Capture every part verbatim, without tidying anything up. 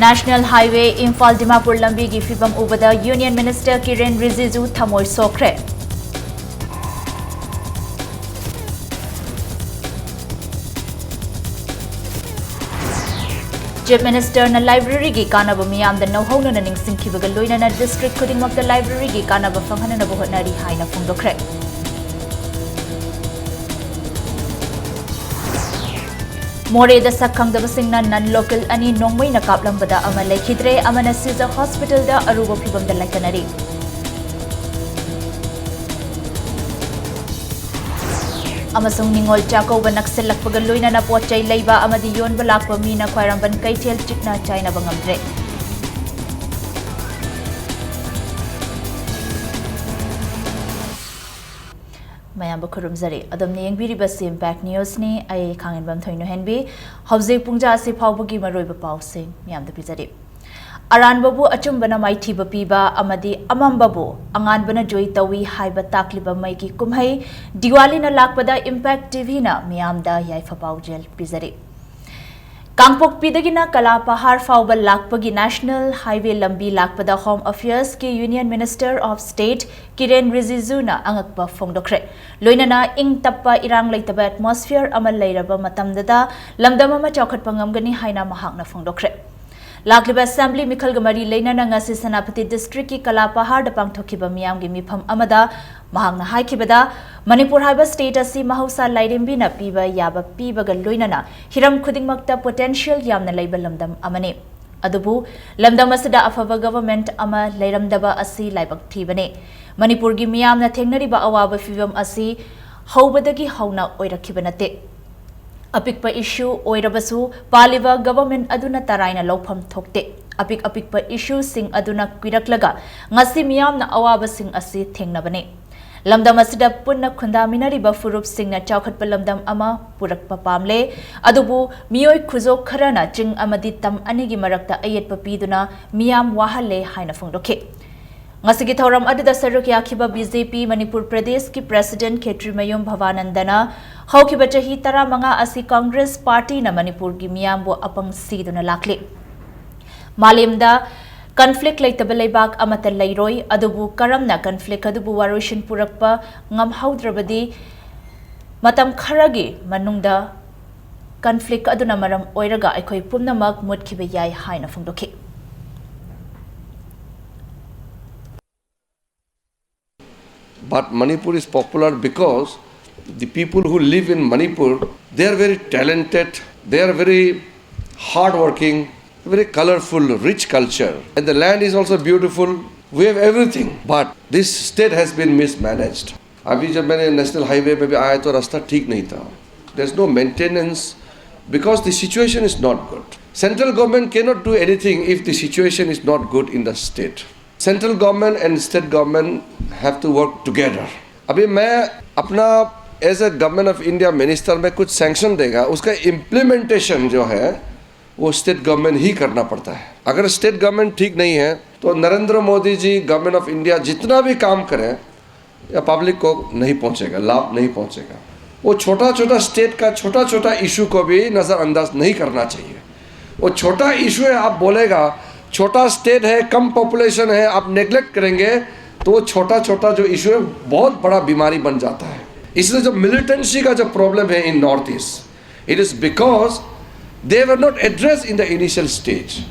National Highway Imphal Dimapur ꯂꯝꯕꯤꯒꯤ ꯐꯤꯕꯝ ꯎꯕꯗ Union Minister ꯀꯤꯔꯦꯟ ꯔꯤꯖꯤꯖꯨ ꯊꯃꯣꯏ ꯁꯣꯛꯈ꯭ꯔꯦ꯫ Chief Ministerꯅ libraryꯒꯤ ꯀꯥꯟꯅꯕ ꯃꯤꯌꯥꯝꯗ ꯅꯧꯍꯧꯅꯅ ꯅꯤꯡꯁꯤꯡꯈꯤꯕꯒ ꯂꯣꯏꯅꯅ district ꯈꯨꯗꯤꯡꯃꯛꯇ libraryꯒꯤ ꯀꯥꯟꯅꯕ ꯐꯪꯍꯟꯅꯕ ꯍꯣꯠꯅꯔꯤ ꯍꯥꯏꯅ ꯐꯣꯡꯗꯣꯛꯈ꯭ꯔꯦ꯫ ꯃꯣꯔꯦꯗ ꯁꯛ ꯈꯪꯗꯕꯁꯤꯡꯅ non local ꯑꯅꯤ ꯅꯣꯡꯃꯩꯅ ꯀꯥꯞꯂꯝꯕꯗ ꯑꯃ ꯂꯩꯈꯤꯗ꯭ꯔꯦ, ꯑꯃꯅ ꯁꯤꯖ hospitalꯗ ꯑꯔꯨꯕ ꯐꯤꯚꯝꯗ ꯂꯥꯏꯀꯠꯅꯔꯤ꯫ ꯑꯃꯁꯨꯡ ꯅꯤꯉꯣꯜ ꯆꯥꯛꯀꯧꯕ ꯅꯛꯁꯤꯜꯂꯛꯄꯒ ꯂꯣꯏꯅꯅ ꯄꯣꯠ ꯆꯩ ꯂꯩꯕ ꯑꯃꯗꯤ ꯌꯣꯟꯕ ꯂꯥꯛꯄ ꯃꯤꯅ ꯈ꯭ꯋꯥꯏꯔꯝꯕꯟ ꯀꯩꯊꯦꯜ ꯆꯤꯛꯅ ꯆꯥꯏꯅꯕ ꯉꯝꯗ꯭ꯔꯦ꯫ ꯃꯌꯥꯝꯕꯨ ꯈꯨꯔꯨꯝꯖꯔꯤ꯫ ꯑꯗꯣꯝꯅ ꯌꯦꯡꯕꯤꯔꯤꯕꯁꯤ Impact Newsꯅꯤ꯫ ꯑꯩ ꯈꯥꯡꯉꯦꯟꯕꯝ ꯊꯣꯏꯅꯣꯍꯦꯟꯕꯤ꯫ ꯍꯧꯖꯤꯛ ꯄꯨꯡꯖꯥ ꯑꯁꯤ ꯐꯥꯎꯕꯒꯤ ꯃꯔꯨꯑꯣꯏꯕ ꯄꯥꯎꯁꯤꯡ ꯃꯌꯥꯝꯗ ꯄꯤꯖꯔꯤ꯫ ꯑꯔꯥꯟꯕꯕꯨ ꯑꯆꯨꯝꯕꯅ ꯃꯥꯏꯊꯤꯕ ꯄꯤꯕ ꯑꯃꯗꯤ ꯑꯃꯝꯕꯕꯨ ꯑꯉꯥꯟꯕꯅ ꯖꯣꯏ ꯇꯧꯏ ꯍꯥꯏꯕ ꯇꯥꯛꯂꯤꯕ ꯃꯩꯒꯤ ꯀꯨꯝꯍꯩ ꯗꯤꯋꯥꯂꯤꯅ ꯂꯥꯛꯄꯗ Impact TVꯅ ꯃꯤꯌꯥꯝꯗ ꯌꯥꯏꯐ ꯄꯥꯎꯖꯦꯜ ꯄꯤꯖꯔꯤ꯫ ꯀꯥꯡꯄꯣꯛꯄꯤꯗꯒꯤꯅ ꯀꯂꯥ ꯄꯍꯥꯔ ꯐꯥꯎꯕ ꯂꯥꯛꯄꯒꯤ National Highway ꯂꯝꯕꯤ ꯂꯥꯛꯄꯗ Home Affairsꯀꯤ Union Minister of State ꯀꯤꯔꯦꯟ ꯔꯤꯖꯤꯖꯨꯅ ꯑꯉꯛꯄ ꯐꯣꯡꯗꯣꯛꯈ꯭ꯔꯦ꯫ ꯂꯣꯏꯅꯅ ꯏꯪ ꯇꯞꯄ, ꯏꯔꯥꯡ ꯂꯩꯇꯕ atmosphere ꯑꯃ ꯂꯩꯔꯕ ꯃꯇꯝꯗꯗ ꯂꯝꯗꯝ ꯑꯃ ꯆꯥꯎꯈꯠꯄ ꯉꯝꯒꯅꯤ ꯍꯥꯏꯅ ꯃꯍꯥꯛꯅ ꯐꯣꯡꯗꯣꯛꯈ꯭ꯔꯦ꯫ ꯂꯥꯛꯂꯤꯕ Assembly ꯃꯤꯈꯜꯒ ꯃꯔꯤ ꯂꯩꯅꯅ ꯉꯁꯤ ꯁꯦꯅꯥꯄꯇꯤ districtꯀꯤ ꯀꯂꯥ ꯄꯍꯥꯔꯗ ꯄꯥꯡꯊꯣꯛꯈꯤꯕ ꯃꯤꯌꯥꯝꯒꯤ ꯃꯤꯐꯝ ꯑꯃꯗ ꯃꯍꯥꯛꯅ ꯍꯥꯏꯈꯤꯕꯗ, ꯃꯅꯤꯄꯨꯔ ꯍꯥꯏꯕ state ꯑꯁꯤ ꯃꯍꯧꯁꯥ ꯂꯥꯏꯔꯦꯝꯕꯤꯅ ꯄꯤꯕ ꯌꯥꯕ ꯄꯤꯕꯒ ꯂꯣꯏꯅꯅ ꯍꯤꯔꯝ ꯈꯨꯗꯤꯡꯃꯛꯇ potential ꯌꯥꯝꯅ ꯂꯩꯕ ꯂꯝꯗꯝ ꯑꯃꯅꯤ꯫ ꯑꯗꯨꯕꯨ ꯂꯝꯗꯝ ꯑꯁꯤꯗ ꯑꯐꯕ government ꯑꯃ ꯂꯩꯔꯝꯗꯕ ꯑꯁꯤ ꯂꯥꯏꯕꯛ ꯊꯤꯕꯅꯤ꯫ ꯃꯅꯤꯄꯨꯔꯒꯤ ꯃꯤꯌꯥꯝꯅ ꯊꯦꯡꯅꯔꯤꯕ ꯑꯋꯥꯕ ꯐꯤꯚꯝ ꯑꯁꯤ ꯍꯧꯕꯗꯒꯤ ꯍꯧꯅ ꯑꯣꯏꯔꯛꯈꯤꯕ ꯅꯠꯇꯦ꯫ ꯑꯄꯤꯛꯄ issue ꯑꯣꯏꯔꯕꯁꯨ ꯄꯥꯜꯂꯤꯕ government ꯑꯗꯨꯅ ꯇꯔꯥꯏꯅ ꯂꯧꯐꯝ ꯊꯣꯛꯇꯦ꯫ ꯑꯄꯤꯛ ꯑꯄꯤꯛꯄ issueꯁꯤꯡ ꯑꯗꯨꯅ ꯀꯨꯏꯔꯛꯂꯒ ꯉꯁꯤ ꯃꯤꯌꯥꯝꯅ ꯑꯋꯥꯕꯁꯤꯡ ꯑꯁꯤ ꯊꯦꯡꯅꯕꯅꯤ꯫ ꯂꯝꯗꯝ ꯑꯁꯤꯗ ꯄꯨꯟꯅ ꯈꯨꯟꯗꯥꯃꯤꯟꯅꯔꯤꯕ ꯐꯨꯔꯨꯞꯁꯤꯡꯅ ꯆꯥꯎꯈꯠꯄ ꯂꯝꯗꯝ ꯑꯃ ꯄꯨꯔꯛꯄ ꯄꯥꯝꯂꯦ꯫ ꯑꯗꯨꯕꯨ ꯃꯤꯑꯣꯏ ꯈꯨꯖꯣꯛ ꯈꯔꯅ ꯆꯤꯡ ꯑꯃꯗꯤ ꯇꯝ ꯑꯅꯤꯒꯤ ꯃꯔꯛꯇ ꯑꯌꯦꯠꯄ ꯄꯤꯗꯨꯅ ꯃꯤꯌꯥꯝ ꯋꯥꯍꯜꯂꯦ ꯍꯥꯏꯅ ꯐꯣꯡꯗꯣꯛꯈꯤ꯫ ꯉꯁꯤꯒꯤ ꯊꯧꯔꯝ ꯑꯗꯨꯗ ꯁꯔꯨꯛ ꯌꯥꯈꯤꯕ BJP ꯃꯅꯤꯄꯨꯔ ꯄ꯭ꯔꯗꯦꯁꯀꯤ president ꯈꯦꯇ꯭ꯔꯤꯃꯌꯨꯝ ꯚꯕꯥꯅꯟꯗꯅ ꯍꯧꯈꯤꯕ ꯆꯍꯤ ꯇꯔꯥꯃꯉꯥ ꯑꯁꯤ Congress partyꯅ ꯃꯅꯤꯄꯨꯔꯒꯤ ꯃꯤꯌꯥꯝꯕꯨ ꯑꯄꯪ ꯁꯤꯗꯨꯅ ꯂꯥꯛꯂꯤ꯫ ꯃꯥꯂꯦꯝꯗ ꯀꯟꯐ꯭ꯂꯤꯛ ꯂꯩꯇꯕ ꯂꯩꯕꯥꯛ ꯑꯃꯠꯇ ꯂꯩꯔꯣꯏ, ꯑꯗꯨꯕꯨ ꯀꯔꯝꯅ ꯀꯟꯐ꯭ꯂꯤꯛ ꯑꯗꯨꯕꯨ ꯋꯥꯔꯣꯏꯁꯤꯟ ꯄꯨꯔꯛꯄ ꯉꯝꯍꯧꯗ꯭ꯔꯕꯗꯤ ꯃꯇꯝ ꯈꯔꯒꯤ ꯃꯅꯨꯡꯗ ꯀꯟꯐ꯭ꯂꯤꯛ ꯑꯗꯨꯅ ꯃꯔꯝ ꯑꯣꯏꯔꯒ ꯑꯩꯈꯣꯏ ꯄꯨꯝꯅꯃꯛ ꯃꯨꯠꯈꯤꯕ ꯌꯥꯏ ꯍꯥꯏꯅ ꯐꯣꯡꯗꯣꯛꯈꯤ꯫ But Manipur is popular because the people who live in Manipur, they are very talented, they are very hardworking, very colorful, rich culture. And the land is also beautiful. We have everything. But this state has been mismanaged. अभी जब मैंने national highway में भी आया तो रास्ता ठीक नहीं था. There's no maintenance because the situation is not good. Central government cannot do anything if the situation is not good in the state. Central government and state government have to work together. अभी मैं अपना as a government of India minister में कुछ sanction देगा, उसका implementation जो है वो स्टेट गवर्नमेंट ही करना पड़ता है. अगर स्टेट गवर्नमेंट ठीक नहीं है तो Narendra Modi ji, government of India जितना भी काम करें या पब्लिक को नहीं पहुंचेगा, लाभ नहीं पहुंचेगा. वो छोटा छोटा स्टेट का छोटा छोटा इशू को भी नज़रअंदाज नहीं करना चाहिए. वो छोटा इशू है आप बोलेगा, छोटा स्टेट है, कम पॉपुलेशन है, आप नेग्लेक्ट करेंगे तो वो छोटा छोटा जो इशू है बहुत बड़ा बीमारी बन जाता है. इसलिए जो मिलिटेंसी का जो प्रॉब्लम है in North East, it is because they were not addressed in the initial stage.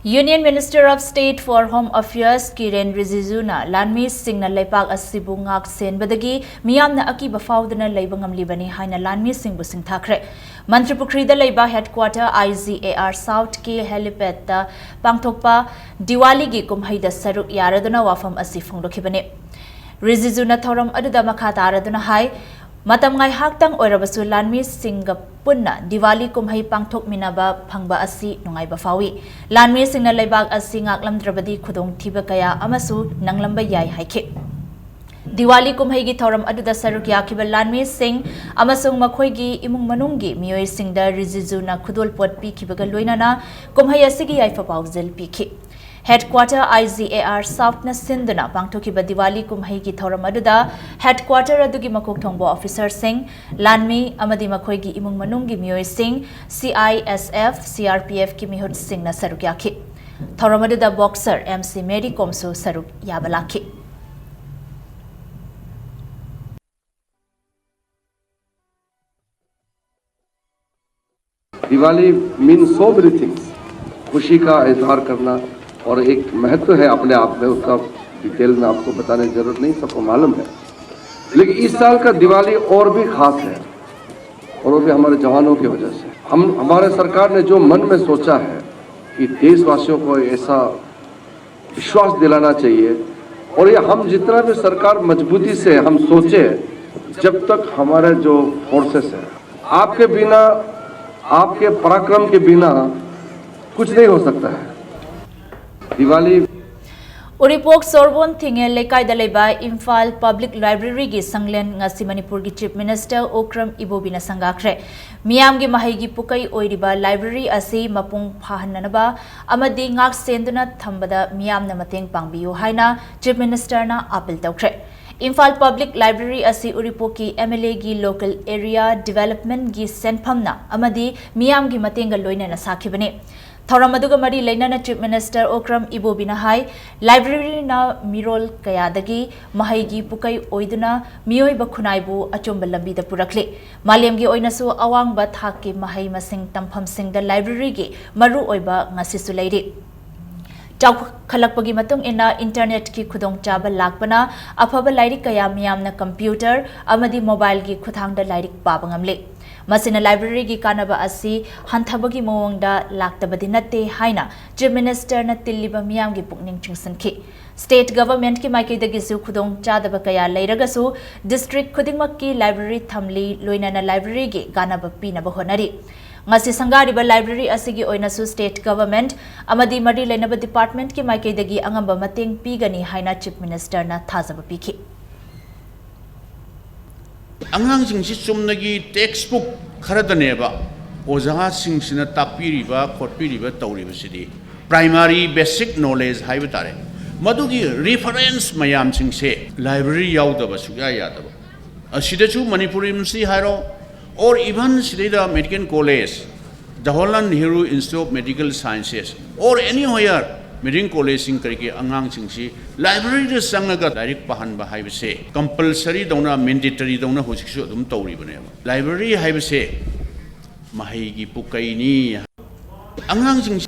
Union Minister of State for Home Affairs Kiren Rijijuna ꯂꯥꯟꯃꯤꯁꯤꯡꯅ ꯂꯩꯕꯥꯛ ꯑꯁꯤꯕꯨ ꯉꯥꯛ ꯁꯦꯟꯕꯗꯒꯤ ꯃꯤꯌꯥꯝꯅ ꯑꯀꯤꯕ ꯐꯥꯎꯗꯅ ꯂꯩꯕ ꯉꯝꯂꯤꯕꯅꯤ ꯍꯥꯏꯅ ꯂꯥꯟꯃꯤꯁꯤꯡꯕꯨ ꯁꯤꯡꯊꯥꯈ꯭ꯔꯦ꯫ ꯃꯟꯇ꯭ꯔꯤꯄꯨꯈ꯭ꯔꯤꯗ ꯂꯩꯕ ꯍꯦꯗꯀ꯭ꯋꯥꯇꯔ IGAR ꯁꯥꯎꯠꯀꯤ ꯍꯦꯂꯤꯄꯦꯗꯇ ꯄꯥꯡꯊꯣꯛꯄ ꯗꯤꯋꯥꯂꯤꯒꯤ ꯀꯨꯝꯍꯩꯗ ꯁꯔꯨꯛ ꯌꯥꯔꯗꯨꯅ ꯋꯥꯐꯝ ꯑꯁꯤ ꯐꯣꯡꯗꯣꯛꯈꯤꯕꯅꯤ꯫ ꯔꯤꯖꯤꯖꯨꯅ ꯊꯧꯔꯝ ꯑꯗꯨꯗ ꯃꯈꯥ ꯇꯥꯔꯗꯨꯅ ꯍꯥꯏ, ꯃꯇꯝ ꯉꯥꯏꯍꯥꯛꯇꯪ ꯑꯣꯏꯔꯕꯁꯨ ꯂꯥꯟꯃꯤꯁꯤꯡꯒ ꯄꯨꯟꯅ ꯗꯤꯋꯥꯂꯤ ꯀꯨꯝꯍꯩ ꯄꯥꯡꯊꯣꯛꯃꯤꯟꯅꯕ ꯐꯪꯕ ꯑꯁꯤ ꯅꯨꯡꯉꯥꯏꯕ ꯐꯥꯎꯏ꯫ ꯂꯥꯟꯃꯤꯁꯤꯡꯅ ꯂꯩꯕꯥꯛ ꯑꯁꯤ ꯉꯥꯛꯂꯝꯗ꯭ꯔꯕꯗꯤ ꯈꯨꯗꯣꯡꯊꯤꯕ ꯀꯌꯥ ꯑꯃꯁꯨ ꯅꯪꯂꯝꯕ ꯌꯥꯏ ꯍꯥꯏꯈꯤ꯫ ꯗꯤꯋꯥꯂꯤ ꯀꯨꯝꯍꯩꯒꯤ ꯊꯧꯔꯝ ꯑꯗꯨꯗ ꯁꯔꯨꯛ ꯌꯥꯈꯤꯕ ꯂꯥꯟꯃꯤꯁꯤꯡ ꯑꯃꯁꯨꯡ ꯃꯈꯣꯏꯒꯤ ꯏꯃꯨꯡ ꯃꯅꯨꯡꯒꯤ ꯃꯤꯑꯣꯏꯁꯤꯡꯗ ꯔꯤꯖꯤꯖꯨꯅ ꯈꯨꯗꯣꯜꯄꯣꯠ ꯄꯤꯈꯤꯕꯒ ꯂꯣꯏꯅꯅ ꯀꯨꯝꯍꯩ ꯑꯁꯤꯒꯤ ꯌꯥꯏꯐ ꯄꯥꯎꯖꯦꯜ ꯄꯤꯈꯤ꯫ Headquarter I G A R Southꯅ ꯁꯤꯟꯗꯨꯅ ꯄꯥꯡꯊꯣꯛꯈꯤꯕ ꯗꯤꯋꯥꯂꯤ ꯀꯨꯝꯍꯩꯒꯤ ꯊꯧꯔꯝ ꯑꯗꯨꯗ headquarter ꯑꯗꯨꯒꯤ ꯃꯀꯣꯛ ꯊꯣꯡꯕ officerꯁꯤꯡ, ꯂꯥꯟꯃꯤ ꯑꯃꯗꯤ ꯃꯈꯣꯏꯒꯤ ꯏꯃꯨꯡ ꯃꯅꯨꯡꯒꯤ ꯃꯤꯑꯣꯏꯁꯤꯡ, C I S F, C R P Fꯀꯤ ꯃꯤꯍꯨꯠꯁꯤꯡꯅ ꯁꯔꯨꯛ ꯌꯥꯈꯤ꯫ ꯊꯧꯔꯝ ꯑꯗꯨꯗ boxer M C Mary Komꯁꯨ ꯁꯔꯨꯛ ꯌꯥꯕ ꯂꯥꯛꯈꯤ꯫ Diwali means so many things. खुशी का इजहार करना, और एक महत्व है अपने आप में, उसका detail में आपको बताने की जरूरत नहीं, सबको मालूम है। लेकिन इस साल का दिवाली और भी खास है, और वो भी हमारे जवानों की वजह से। हम, हमारे सरकार ने जो मन में सोचा है कि देशवासियों को ऐसा विश्वास दिलाना चाहिए, और ये हम जितना भी सरकार मजबूती से हम सोचे, जब तक हमारे जो फोर्सेस हैं, आपके बिना, आपके पराक्रम के बिना कुछ नहीं हो सकता है। दिवाली ꯎꯔꯤꯄꯣꯛ ꯁꯣꯔꯕꯣꯟ ꯊꯤꯡꯉꯦꯜ ꯂꯩꯀꯥꯏꯗ ꯂꯩꯕ ꯏꯝꯐꯥꯜ Public Libraryꯒꯤ ꯁꯪꯂꯦꯟ ꯉꯁꯤ ꯃꯅꯤꯄꯨꯔꯒꯤ Chief Minister ꯑꯣꯀ꯭ꯔꯝ ꯏꯕꯣꯕꯤꯅ ꯁꯪꯒꯥꯈ꯭ꯔꯦ꯫ ꯃꯤꯌꯥꯝꯒꯤ ꯃꯍꯩꯒꯤ ꯄꯨꯀꯩ ꯑꯣꯏꯔꯤꯕ library ꯑꯁꯤ ꯃꯄꯨꯡ ꯐꯥꯍꯟꯅꯅꯕ ꯑꯃꯗꯤ ꯉꯥꯛ ꯁꯦꯟꯗꯨꯅ ꯊꯝꯕꯗ ꯃꯤꯌꯥꯝꯅ ꯃꯇꯦꯡ ꯄꯥꯡꯕꯤꯌꯨ ꯍꯥꯏꯅ Chief Ministerꯅ appeal ꯇꯧꯈ꯭ꯔꯦ꯫ ꯏꯝꯐꯥꯜ Public Library ꯑꯁꯤ ꯎꯔꯤꯄꯣꯛꯀꯤ MLAꯒꯤ Local Area Developmentꯒꯤ ꯁꯦꯟꯐꯝꯅ ꯑꯃꯗꯤ ꯃꯤꯌꯥꯝꯒꯤ ꯃꯇꯦꯡꯒ ꯂꯣꯏꯅꯅ ꯁꯥꯈꯤꯕꯅꯤ꯫ ꯊꯧꯔꯝ ꯑꯗꯨꯒ ꯃꯔꯤ ꯂꯩꯅꯅ Chief Minister ꯑꯣꯀ꯭ꯔꯝ ꯏꯕꯣꯕꯤꯅ ꯍꯥꯏ, libraryꯅ ꯃꯤꯔꯣꯜ ꯀꯌꯥꯗꯒꯤ ꯃꯍꯩꯒꯤ ꯄꯨꯀꯩ ꯑꯣꯏꯗꯨꯅ ꯃꯤꯑꯣꯏꯕ ꯈꯨꯟꯅꯥꯏꯕꯨ ꯑꯆꯨꯝꯕ ꯂꯝꯕꯤꯗ ꯄꯨꯔꯛꯂꯤ꯫ ꯃꯥꯂꯦꯝꯒꯤ ꯑꯣꯏꯅꯁꯨ ꯑꯋꯥꯡꯕ ꯊꯥꯛꯀꯤ ꯃꯍꯩ ꯃꯁꯤꯡ ꯇꯝꯐꯝꯁꯤꯡꯗ libraryꯒꯤ ꯃꯔꯨ ꯑꯣꯏꯕ ꯉꯁꯤꯁꯨ ꯂꯩꯔꯤ꯫ ꯆꯥꯎꯈꯠꯂꯛꯄꯒꯤ ꯃꯇꯨꯡ ꯏꯟꯅ internetꯀꯤ ꯈꯨꯗꯣꯡꯆꯥꯕ ꯂꯥꯛꯄꯅ ꯑꯐꯕ ꯂꯥꯏꯔꯤꯛ ꯀꯌꯥ ꯃꯤꯌꯥꯝꯅ computer ꯑꯃꯗꯤ mobileꯒꯤ ꯈꯨꯠꯊꯥꯡꯗ ꯂꯥꯏꯔꯤꯛ ꯄꯥꯕ ꯉꯝꯂꯤ꯫ ꯃꯁꯤꯅ libraryꯒꯤ ꯀꯥꯟꯅꯕ ꯑꯁꯤ ꯍꯟꯊꯕꯒꯤ ꯃꯑꯣꯡꯗ ꯂꯥꯛꯇꯕꯗꯤ ꯅꯠꯇꯦ ꯍꯥꯏꯅ Chief Ministerꯅ ꯇꯤꯜꯂꯤꯕ ꯃꯤꯌꯥꯝꯒꯤ ꯄꯨꯛꯅꯤꯡ ꯆꯤꯡꯁꯤꯟꯈꯤ꯫ State Governmentꯀꯤ ꯃꯥꯏꯀꯩꯗꯒꯤꯁꯨ ꯈꯨꯗꯣꯡꯆꯥꯗꯕ ꯀꯌꯥ ꯂꯩꯔꯒꯁꯨ district ꯈꯨꯗꯤꯡꯃꯛꯀꯤ library ꯊꯝꯂꯤ, ꯂꯣꯏꯅꯅ libraryꯒꯤ ꯀꯥꯟꯅꯕ ꯄꯤꯅꯕ ꯍꯣꯠꯅꯔꯤ꯫ ꯉꯁꯤ ꯁꯪꯒꯥꯔꯤꯕ library ꯑꯁꯤꯒꯤ ꯑꯣꯏꯅꯁꯨ State Government ꯑꯃꯗꯤ ꯃꯔꯤ ꯂꯩꯅꯕ departmentꯀꯤ ꯃꯥꯏꯀꯩꯗꯒꯤ ꯑꯉꯝꯕ ꯃꯇꯦꯡ ꯄꯤꯒꯅꯤ ꯍꯥꯏꯅ Chief Ministerꯅ ꯊꯥꯖꯕ ꯄꯤꯈꯤ꯫ ꯑꯉꯥꯡꯁꯤꯡꯁꯤ ꯆꯨꯝꯅꯒꯤ textbook ꯈꯔꯗꯅꯦꯕ ꯑꯣꯖꯥꯁꯤꯡꯁꯤꯅ ꯇꯥꯛꯄꯤꯔꯤꯕ ꯈꯣꯠꯄꯤꯔꯤꯕ ꯇꯧꯔꯤꯕꯁꯤꯗꯤ꯫ Primary basic knowledge ꯍꯥꯏꯕ ꯇꯥꯔꯦ, ꯃꯗꯨꯒꯤ reference ꯃꯌꯥꯝꯁꯤꯡꯁꯦ library ꯌꯥꯎꯗꯕ ꯁꯨꯛꯌꯥ ꯌꯥꯗꯕ꯫ ꯑꯁꯤꯗꯁꯨ ꯃꯅꯤꯄꯨꯔ ꯌꯨꯅꯤꯚꯔꯁꯤꯇꯤ ꯍꯥꯏꯔꯣ, or even ꯁꯤꯗꯩꯗ medical college, Jawaharlal Nehru Institute of Medical Sciences, or anywhere medical collegeꯁꯤꯡ ꯀꯔꯤꯒꯤ ꯑꯉꯥꯡꯁꯤꯡꯁꯤ libraryꯗ ꯆꯪꯉꯒ ꯂꯥꯏꯔꯤꯛ ꯄꯥꯍꯟꯕ ꯍꯥꯏꯕꯁꯦ compulsory ꯗꯧꯅ, mandatory ꯗꯧꯅ ꯍꯧꯖꯤꯛꯁꯨ ꯑꯗꯨꯝ ꯇꯧꯔꯤꯕꯅꯦꯕ꯫ Library ꯍꯥꯏꯕꯁꯦ ꯃꯍꯩꯒꯤ ꯄꯨꯀꯩꯅꯤ꯫ ꯑꯉꯥꯡꯁꯤꯡ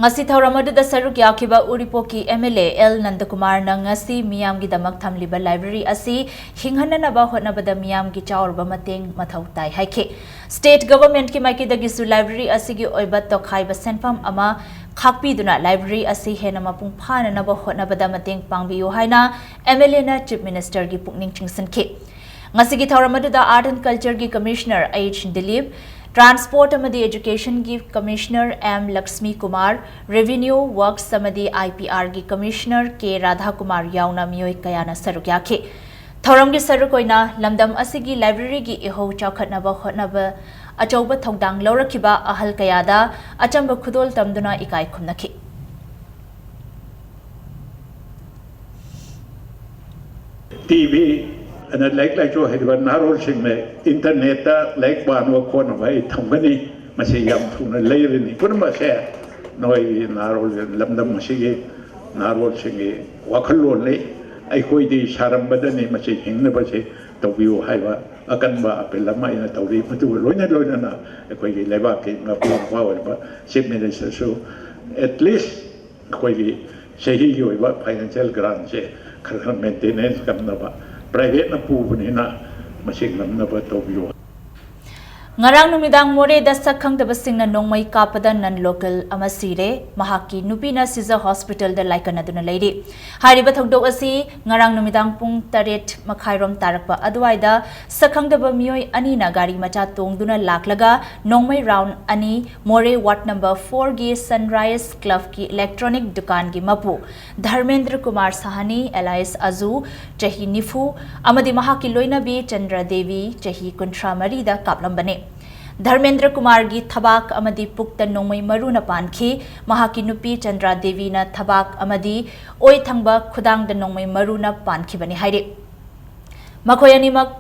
ꯉꯁꯤ ꯊꯧꯔꯝ ꯑꯗꯨꯗ ꯁꯔꯨꯛ ꯌꯥꯈꯤꯕ ꯎꯔꯤꯄꯣꯛꯀꯤ MLA L ꯅꯟꯗꯀꯨꯃꯥꯔꯅ ꯉꯁꯤ ꯃꯤꯌꯥꯝꯒꯤꯗꯃꯛ ꯊꯝꯂꯤꯕ library ꯑꯁꯤ ꯍꯤꯡꯍꯟꯅꯅꯕ ꯍꯣꯠꯅꯕꯗ ꯃꯤꯌꯥꯝꯒꯤ ꯆꯥꯎꯔꯕ ꯃꯇꯦꯡ ꯃꯊꯧ ꯇꯥꯏ ꯍꯥꯏꯈꯤ꯫ State Governmentꯀꯤ ꯃꯥꯏꯀꯩꯗꯒꯤꯁꯨ library ꯑꯁꯤꯒꯤ ꯑꯣꯏꯕ ꯇꯣꯈꯥꯏꯕ ꯁꯦꯟꯐꯝ ꯑꯃ ꯈꯥꯛꯄꯤꯗꯨꯅ library ꯑꯁꯤ ꯍꯦꯟꯅ ꯃꯄꯨꯡ ꯐꯥꯅꯅꯕ ꯍꯣꯠꯅꯕꯗ ꯃꯇꯦꯡ ꯄꯥꯡꯕꯤꯌꯨ ꯍꯥꯏꯅ MLAꯅ Chief Ministerꯒꯤ ꯄꯨꯛꯅꯤꯡ ꯆꯤꯡꯁꯤꯟꯈꯤ꯫ ꯉꯁꯤꯒꯤ ꯊꯧꯔꯝ ꯑꯗꯨꯗ Art and Cultureꯒꯤ Commissioner H Dilip, Transport ꯑꯃꯗꯤ Educationꯒꯤ Commissioner M Lakshmi Kumar, Revenue, Works ꯑꯃꯗꯤ IPRꯒꯤ Commissioner K ꯔꯥꯙꯥꯀꯨꯃꯥꯔ ꯌꯥꯎꯅ ꯃꯤꯑꯣꯏ ꯀꯌꯥꯅ ꯁꯔꯨꯛ ꯌꯥꯈꯤ꯫ ꯊꯧꯔꯝꯒꯤ ꯁꯔꯨꯛ ꯑꯣꯏꯅ ꯂꯝꯗꯝ ꯑꯁꯤꯒꯤ libraryꯒꯤ ꯏꯍꯧ ꯆꯥꯎꯈꯠꯅꯕ ꯍꯣꯠꯅꯕ ꯑꯆꯧꯕ ꯊꯧꯗꯥꯡ ꯂꯧꯔꯛꯈꯤꯕ ꯑꯍꯜ ꯀꯌꯥꯗ ꯑꯆꯝꯕ ꯈꯨꯗꯣꯜ ꯇꯝꯗꯨꯅ ꯏꯀꯥꯏ ꯈꯨꯝꯅꯈꯤ꯫ ꯇꯤ ꯚꯤ ꯑꯅ ꯂꯥꯏꯔꯤꯛ ꯂꯥꯏꯁꯨ ꯍꯩꯔꯕ ꯅꯍꯥꯔꯣꯜꯁꯤꯡꯅ internetꯇ ꯂꯥꯏꯔꯤꯛ ꯄꯥꯅꯕ ꯈꯣꯠꯅꯕ ꯑꯩ ꯊꯝꯒꯅꯤ꯫ ꯃꯁꯤ ꯌꯥꯝ ꯊꯨꯅ ꯂꯩꯔꯅꯤ꯫ ꯄꯨꯝꯅꯃꯛꯁꯦ ꯅꯣꯏꯒꯤ ꯅꯍꯥꯔꯣꯜ, ꯂꯝꯗꯝ ꯑꯁꯤꯒꯤ ꯅꯍꯥꯔꯣꯜꯁꯤꯡꯒꯤ ꯋꯥꯈꯜꯂꯣꯟꯅꯤ꯫ ꯑꯩꯈꯣꯏꯗꯤ ꯁꯥꯔꯝꯕꯗꯅꯤ ꯃꯁꯤ ꯍꯤꯡꯅꯕꯁꯤ ꯇꯧꯕꯤꯌꯨ ꯍꯥꯏꯕ ꯑꯀꯟꯕ appeal ꯑꯃ ꯑꯩꯅ ꯇꯧꯔꯤ꯫ ꯃꯗꯨꯒ ꯂꯣꯏꯅ ꯂꯣꯏꯅꯅ ꯑꯩꯈꯣꯏꯒꯤ ꯂꯩꯕꯥꯛꯀꯤ ꯃꯄꯨ ꯃꯄꯥ ꯑꯣꯏꯔꯤꯕ Chief Ministerꯁꯨ at least ꯑꯩꯈꯣꯏꯒꯤ ꯆꯍꯤꯒꯤ ꯑꯣꯏꯕ financial grantꯁꯦ ꯈꯔ ꯈꯔ maintenance ꯉꯝꯅꯕ, privateꯅ ꯄꯨꯕꯅꯤꯅ ꯃꯁꯤ ꯉꯝꯅꯕ ꯇꯧꯕꯤꯌꯨ꯫ ꯉꯔꯥꯡ ꯅꯨꯃꯤꯗꯥꯡ ꯃꯣꯔꯦꯗ ꯁꯛ ꯈꯪꯗꯕꯁꯤꯡꯅ ꯅꯣꯡꯃꯩ ꯀꯥꯞꯄꯗ non local ꯑꯃ ꯁꯤꯔꯦ꯫ ꯃꯍꯥꯛꯀꯤ ꯅꯨꯄꯤꯅ ꯁꯤꯖ hospitalꯗ ꯂꯥꯏꯀꯠꯅꯗꯨꯅ ꯂꯩꯔꯤ꯫ ꯍꯥꯏꯔꯤꯕ ꯊꯧꯗꯣꯛ ꯑꯁꯤ ꯉꯔꯥꯡ ꯅꯨꯃꯤꯗꯥꯡ ꯄꯨꯡ ꯇꯔꯦꯠ ꯃꯈꯥꯏꯔꯣꯝ ꯇꯥꯔꯛꯄ ꯑꯗꯨꯋꯥꯏꯗ ꯁꯛ ꯈꯪꯗꯕ ꯃꯤꯑꯣꯏ ꯑꯅꯤꯅ ꯒꯥꯔꯤ ꯃꯆꯥ ꯇꯣꯡꯗꯨꯅ ꯂꯥꯛꯂꯒ ꯅꯣꯡꯃꯩ round ꯑꯅꯤ ꯃꯣꯔꯦ ward number fourꯒꯤ Sunrise Clubꯀꯤ electronic ꯗꯨꯀꯥꯟꯒꯤ ꯃꯄꯨ ꯙꯔꯃꯦꯟꯗ꯭ꯔ ꯀꯨꯃꯥꯔ ꯁꯍꯥꯅꯤ alias ꯑꯖꯨ, ꯆꯍꯤ ꯅꯤꯐꯨ, ꯑꯃꯗꯤ ꯃꯍꯥꯛꯀꯤ ꯂꯣꯏꯅꯕꯤ ꯆꯟꯗ꯭ꯔ ꯗꯦꯕꯤ, ꯆꯍꯤ ꯀꯨꯟꯊ꯭ꯔꯥ ꯃꯔꯤꯗ ꯀꯥꯞꯂꯝꯕꯅꯤ꯫ ꯙꯔꯃꯦꯟꯗ꯭ꯔ ꯀꯨꯃꯥꯔꯒꯤ ꯊꯕꯥꯛ ꯑꯃꯗꯤ ꯄꯨꯛꯇ ꯅꯣꯡꯃꯩ ꯃꯔꯨꯅ ꯄꯥꯟꯈꯤ꯫ ꯃꯍꯥꯛꯀꯤ ꯅꯨꯄꯤ ꯆꯟꯗ꯭ꯔꯥ ꯗꯦꯕꯤꯅ ꯊꯕꯥꯛ ꯑꯃꯗꯤ ꯑꯣꯏ ꯊꯪꯕ ꯈꯨꯗꯥꯡꯗ ꯅꯣꯡꯃꯩ ꯃꯔꯨꯅ ꯄꯥꯟꯈꯤꯕꯅꯤ ꯍꯥꯏꯔꯤ꯫ ꯃꯈꯣꯏ ꯑꯅꯤꯃꯛ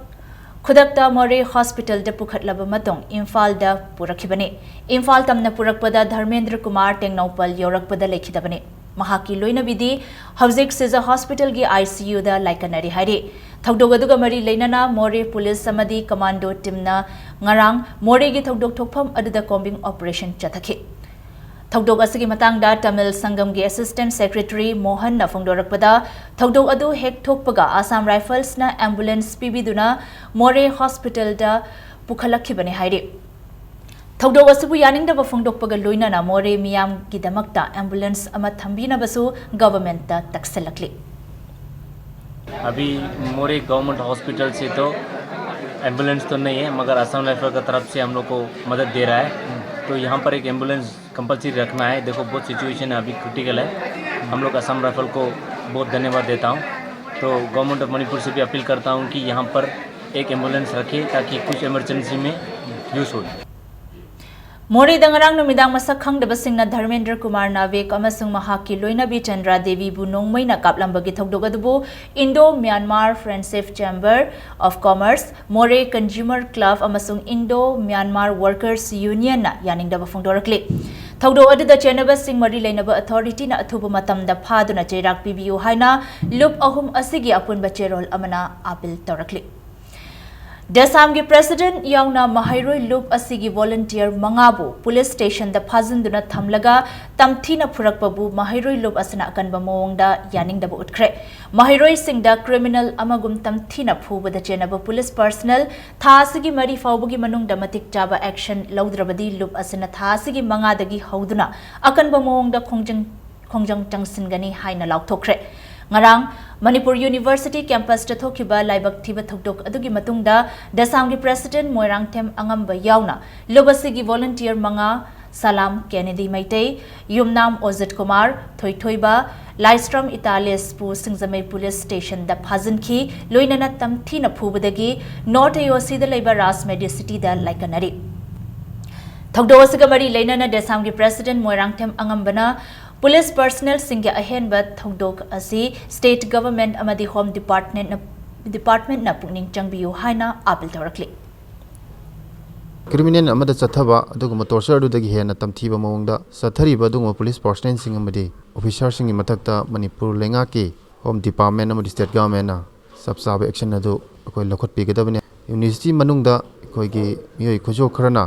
ꯈꯨꯗꯛꯇ ꯃꯣꯔꯦ ꯍꯣꯁꯄꯤꯇꯥꯜꯗ ꯄꯨꯈꯠꯂꯕ ꯃꯇꯨꯡ ꯏꯝꯐꯥꯜꯗ ꯄꯨꯔꯛꯈꯤꯕꯅꯤ꯫ ꯏꯝꯐꯥꯜ ꯇꯝꯅ ꯄꯨꯔꯛꯄꯗ ꯙꯔꯃꯦꯟꯗ꯭ꯔ ꯀꯨꯃꯥꯔ ꯇꯦꯡꯅꯧꯄꯜ ꯌꯧꯔꯛꯄꯗ ꯂꯩꯈꯤꯗꯕꯅꯤ꯫ ꯃꯍꯥꯛꯀꯤ ꯂꯣꯏꯅꯕꯤꯗꯤ ꯍꯧꯖꯤꯛ ꯁꯤꯖ ꯍꯣꯁꯄꯤꯇꯥꯜꯒꯤ ICUꯗ ꯂꯥꯏꯀꯠꯅꯔꯤ ꯍꯥꯏꯔꯤ꯫ ꯊꯧꯗꯣꯛ ꯑꯗꯨꯒ ꯃꯔꯤ ꯂꯩꯅꯅ ꯃꯣꯔꯦ ꯄꯨꯂꯤꯁ ꯑꯃꯗꯤ ꯀꯃꯥꯟꯗꯣ ꯇꯤꯝꯅ ꯉꯔꯥꯡ ꯃꯣꯔꯦꯒꯤ ꯊꯧꯗꯣꯛ ꯊꯣꯛꯐꯝ ꯑꯗꯨꯗ ꯀꯣꯝꯕꯤꯡ ꯑꯣꯄꯔꯦꯁꯟ ꯆꯠꯊꯈꯤ꯫ ꯊꯧꯗꯣꯛ ꯑꯁꯤꯒꯤ ꯃꯇꯥꯡꯗ ꯇꯃꯤꯜ ꯁꯪꯒꯝꯒꯤ ꯑꯦꯁꯤꯁꯇꯦꯟꯠ ꯁꯦꯀ꯭ꯔꯦꯇꯔꯤ ꯃꯣꯍꯟꯅ ꯐꯣꯡꯗꯣꯔꯛꯄꯗ, ꯊꯧꯗꯣꯛ ꯑꯗꯨ ꯍꯦꯛ ꯊꯣꯛꯄꯒ ꯑꯁꯥꯝ ꯔꯥꯏꯐꯜꯁꯅ ꯑꯦꯝꯕꯨꯂꯦꯟꯁ ꯄꯤꯕꯤꯗꯨꯅ ꯃꯣꯔꯦ ꯍꯣꯁꯄꯤꯇꯥꯜꯗ ꯄꯨꯈꯠꯂꯛꯈꯤꯕꯅꯤ ꯍꯥꯏꯔꯤ꯫ ꯊꯧꯗꯣꯛ ꯑꯁꯤꯕꯨ ꯌꯥꯅꯤꯡꯗꯕ ꯐꯣꯡꯗꯣꯛꯄꯒ ꯂꯣꯏꯅꯅ ꯃꯣꯔꯦ ꯃꯤꯌꯥꯝꯒꯤꯗꯃꯛꯇ ꯑꯦꯝꯕꯨꯂꯦꯟꯁ ꯑꯃ ꯊꯝꯕꯤꯅꯕꯁꯨ ꯒꯚꯔꯟꯃꯦꯟꯠꯇ ꯇꯛꯁꯤꯜꯂꯛꯂꯤ꯫ अभी मोरे गवर्नमेंट हॉस्पिटल से तो एम्बुलेंस तो नहीं है, मगर असम राइफल का तरफ से हम लोग को मदद दे रहा है। तो यहाँ पर एक एम्बुलेंस कंपलसरी रखना है। देखो, बहुत सिचुएशन है अभी, क्रिटिकल है। हम लोग असम राइफल को बहुत धन्यवाद देता हूँ। तो गवर्नमेंट ऑफ मणिपुर से भी अपील करता हूँ कि यहाँ पर एक एम्बुलेंस रखें, ताकि कुछ इमरजेंसी में यूज़ हो। ꯃꯣꯔꯦꯗ ꯉꯔꯥꯡ ꯅꯨꯃꯤꯗꯥꯡ ꯃꯁꯛ ꯈꯪꯗꯕꯁꯤꯡꯅ ꯙꯔꯃꯦꯟꯗ꯭ꯔ ꯀꯨꯃꯥꯔ ꯅꯥꯚꯤꯛ ꯑꯃꯁꯨꯡ ꯃꯍꯥꯛꯀꯤ ꯂꯣꯏꯅꯕꯤ ꯆꯟꯗ꯭ꯔꯥ ꯗꯦꯕꯤꯕꯨ ꯅꯣꯡꯃꯩꯅ ꯀꯥꯞꯂꯝꯕꯒꯤ ꯊꯧꯗꯣꯛ ꯑꯗꯨꯕꯨ Indo Myanmar Friendship Chamber of Commerce, ꯃꯣꯔꯦ ꯀꯟꯖ꯭ꯌꯨꯃꯔ ꯀ꯭ꯂꯕ ꯑꯃꯁꯨꯡ Indo Myanmar Workers Unionꯅ ꯌꯥꯅꯤꯡꯗꯕ ꯐꯣꯡꯗꯣꯔꯛꯂꯤ꯫ ꯊꯧꯗꯣꯛ ꯑꯗꯨꯗ ꯆꯦꯟꯅꯕꯁꯤꯡ ꯃꯔꯤ ꯂꯩꯅꯕ ꯑꯊꯣꯔꯤꯇꯤꯅ ꯑꯊꯨꯕ ꯃꯇꯝꯗ ꯐꯥꯗꯨꯅ ꯆꯩꯔꯥꯛ ꯄꯤꯕꯤꯌꯨ ꯍꯥꯏꯅ ꯂꯨꯞ ꯑꯍꯨꯝ ꯑꯁꯤꯒꯤ ꯑꯄꯨꯟꯕ ꯆꯦꯔꯣꯜ ꯑꯃꯅ ꯑꯥꯄꯤꯜ ꯇꯧꯔꯛꯂꯤ꯫ ꯗꯦꯁꯥꯝꯒꯤ ꯄ꯭ꯔꯦꯁꯤꯗꯦꯟꯠ ꯌꯥꯎꯅ ꯃꯍꯩꯔꯣꯏ ꯂꯨꯞ ꯑꯁꯤꯒꯤ ꯚꯣꯂꯨꯟꯇꯤꯌꯔ ꯃꯉꯥꯕꯨ ꯄꯨꯂꯤꯁ ꯁ꯭ꯇꯦꯁꯟꯗ ꯐꯥꯖꯤꯟꯗꯨꯅ ꯊꯝꯂꯒ ꯇꯝꯊꯤꯅ ꯐꯨꯔꯛꯄꯕꯨ ꯃꯍꯩꯔꯣꯏ ꯂꯨꯞ ꯑꯁꯤꯅ ꯑꯀꯟꯕ ꯃꯑꯣꯡꯗ ꯌꯥꯅꯤꯡꯗꯕ ꯎꯠꯈ꯭ꯔꯦ꯫ ꯃꯍꯩꯔꯣꯏꯁꯤꯡꯗ ꯀ꯭ꯔꯤꯃꯤꯅꯦꯜ ꯑꯃꯒꯨꯝ ꯇꯝꯊꯤꯅ ꯐꯨꯕꯗ ꯆꯦꯟꯅꯕ ꯄꯨꯂꯤꯁ ꯄꯔꯁꯅꯦꯜ ꯊꯥ ꯑꯁꯤꯒꯤ ꯃꯔꯤ ꯐꯥꯎꯕꯒꯤ ꯃꯅꯨꯡꯗ ꯃꯇꯤꯛ ꯆꯥꯕ ꯑꯦꯛꯁꯟ ꯂꯧꯗ꯭ꯔꯕꯗꯤ ꯂꯨꯞ ꯑꯁꯤꯅ ꯊꯥ ꯑꯁꯤꯒꯤ ꯃꯉꯥꯗꯒꯤ ꯍꯧꯗꯨꯅ ꯑꯀꯟꯕ ꯃꯑꯣꯡꯗ ꯈꯣꯡꯖꯪ ꯈꯣꯡꯖꯪ ꯆꯪꯁꯤꯟꯒꯅꯤ ꯍꯥꯏꯅ ꯂꯥꯎꯊꯣꯛꯈ꯭ꯔꯦ꯫ ꯉꯔꯥꯡ ꯃꯅꯤꯄꯨꯔ ꯌꯨꯅꯤꯚꯔꯁꯤꯇꯤ ꯀꯦꯝꯄꯁꯇ ꯊꯣꯛꯈꯤꯕ ꯂꯥꯏꯕꯛ ꯊꯤꯕ ꯊꯧꯗꯣꯛ ꯑꯗꯨꯒꯤ ꯃꯇꯨꯡꯗ ꯗꯦꯁꯥꯝꯒꯤ ꯄ꯭ꯔꯦꯁꯤꯗꯦꯟꯠ ꯃꯣꯏꯔꯥꯡꯊꯦꯝ ꯑꯉꯝꯕ ꯌꯥꯎꯅ ꯂꯨꯞ ꯑꯁꯤꯒꯤ ꯚꯣꯂꯨꯟꯇꯤꯌꯔ ꯃꯉꯥ, ꯁꯂꯥꯝ ꯀꯦꯅꯦꯗꯤ ꯃꯩꯇꯩ, ꯌꯨꯝꯅꯥꯝ ꯑꯣꯖꯤꯠ ꯀꯨꯃꯥꯔ, ꯊꯣꯏꯊꯣꯏꯕ, ꯂꯥꯏꯁ꯭ꯔꯝ ꯏꯇꯥꯂꯤꯁꯄꯨ ꯁꯤꯡꯖꯃꯩ ꯄꯨꯂꯤꯁ ꯁ꯭ꯇꯦꯁꯟꯗ ꯐꯥꯖꯤꯟꯈꯤ꯫ ꯂꯣꯏꯅꯅ ꯇꯝꯊꯤꯅ ꯐꯨꯕꯗꯒꯤ ꯅꯣꯔꯠ AOCꯗ ꯂꯩꯕ ꯔꯥꯖ ꯃꯦꯗꯤꯁꯤꯇꯤꯗ ꯂꯥꯏꯀꯠꯅꯔꯤ꯫ ꯊꯧꯗꯣꯛ ꯑꯁꯤꯒ ꯃꯔꯤ ꯂꯩꯅꯅ ꯗꯦꯁꯥꯝꯒꯤ President ꯃꯣꯏꯔꯥꯡꯊꯦꯝ ꯑꯉꯝꯕꯅ police personnelꯁꯤꯡꯒꯤ ꯑꯍꯦꯟꯕ ꯊꯧꯗꯣꯛ ꯑꯁꯤ state government ꯑꯃꯗꯤ Home Departmentꯅ departmentꯅ ꯄꯨꯛꯅꯤꯡ ꯆꯪꯕꯤꯌꯨ ꯍꯥꯏꯅ appeal ꯇꯧꯔꯛꯂꯤ꯫ Criminal ꯑꯃꯗ ꯆꯠꯊꯕ ꯑꯗꯨꯒꯨꯝꯕ torture ꯑꯗꯨꯗꯒꯤ ꯍꯦꯟꯅ ꯇꯝꯊꯤꯕ ꯃꯑꯣꯡꯗ ꯆꯠꯊꯔꯤꯕ ꯑꯗꯨꯒꯨꯝꯕ police personnelꯁꯤꯡ ꯑꯃꯗꯤ officerꯁꯤꯡꯒꯤ ꯃꯊꯛꯇ ꯃꯅꯤꯄꯨꯔ ꯂꯩꯉꯥꯛꯀꯤ Home Department ꯑꯃꯗꯤ state governmentꯅ ꯆꯞ ꯆꯥꯕ action ꯑꯗꯨ ꯑꯩꯈꯣꯏ ꯂꯧꯈꯠꯄꯤꯒꯗꯕꯅꯤ꯫ University ꯃꯅꯨꯡꯗ ꯑꯩꯈꯣꯏꯒꯤ ꯃꯤꯑꯣꯏ ꯈꯨꯖꯣꯛ ꯈꯔꯅ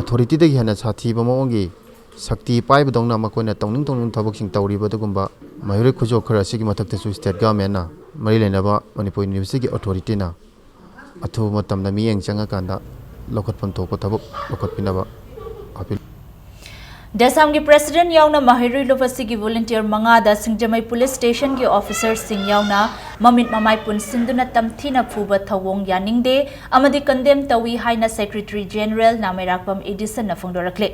authorityꯗꯒꯤ ꯍꯦꯟꯅ ꯁꯥꯊꯤꯕ ꯃꯑꯣꯡꯒꯤ ꯁꯛꯇꯤ ꯄꯥꯏꯕꯗꯧꯅ ꯃꯈꯣꯏꯅ ꯇꯧꯅꯤꯡ ꯇꯧꯅꯤꯡ ꯊꯕꯛꯁꯤꯡ ꯇꯧꯔꯤꯕ ꯑꯗꯨꯒꯨꯝꯕ ꯃꯍꯩꯔꯣꯏ ꯈꯨꯖꯣꯛ ꯈꯔ ꯑꯁꯤꯒꯤ ꯃꯊꯛꯇꯁꯨ state governmentꯅ ꯃꯔꯤ ꯂꯩꯅꯕ ꯃꯅꯤꯄꯨꯔ Universityꯒꯤ authorityꯅ ꯑꯊꯨꯕ ꯃꯇꯝꯗ ꯃꯤꯠꯌꯦꯡ ꯆꯪꯉꯀꯥꯟꯗ ꯂꯧꯈꯠꯐꯝ ꯊꯣꯛꯄ ꯊꯕꯛ ꯂꯧꯈꯠꯄꯤꯅꯕ appeal꯫ ꯗꯦꯁꯥꯝꯒꯤ President ꯌꯥꯎꯅ ꯃꯍꯩꯔꯣꯏ ꯂꯨꯞ ꯑꯁꯤꯒꯤ volunteer ꯃꯉꯥꯗ ꯁꯤꯡꯖꯃꯩ police stationꯒꯤ officerꯁꯤꯡ ꯌꯥꯎꯅ ꯃꯃꯤꯠ ꯃꯃꯥꯏ ꯄꯨꯟꯁꯤꯟꯗꯨꯅ ꯇꯝꯊꯤꯅ ꯐꯨꯕ ꯊꯧꯑꯣꯡ ꯌꯥꯅꯤꯡꯗꯦ ꯑꯃꯗꯤ condemn ꯇꯧꯏ ꯍꯥꯏꯅ Secretary General ꯅꯥꯃꯩꯔꯥꯛꯄꯝ Edisonꯅ ꯐꯣꯡꯗꯣꯔꯛꯂꯤ꯫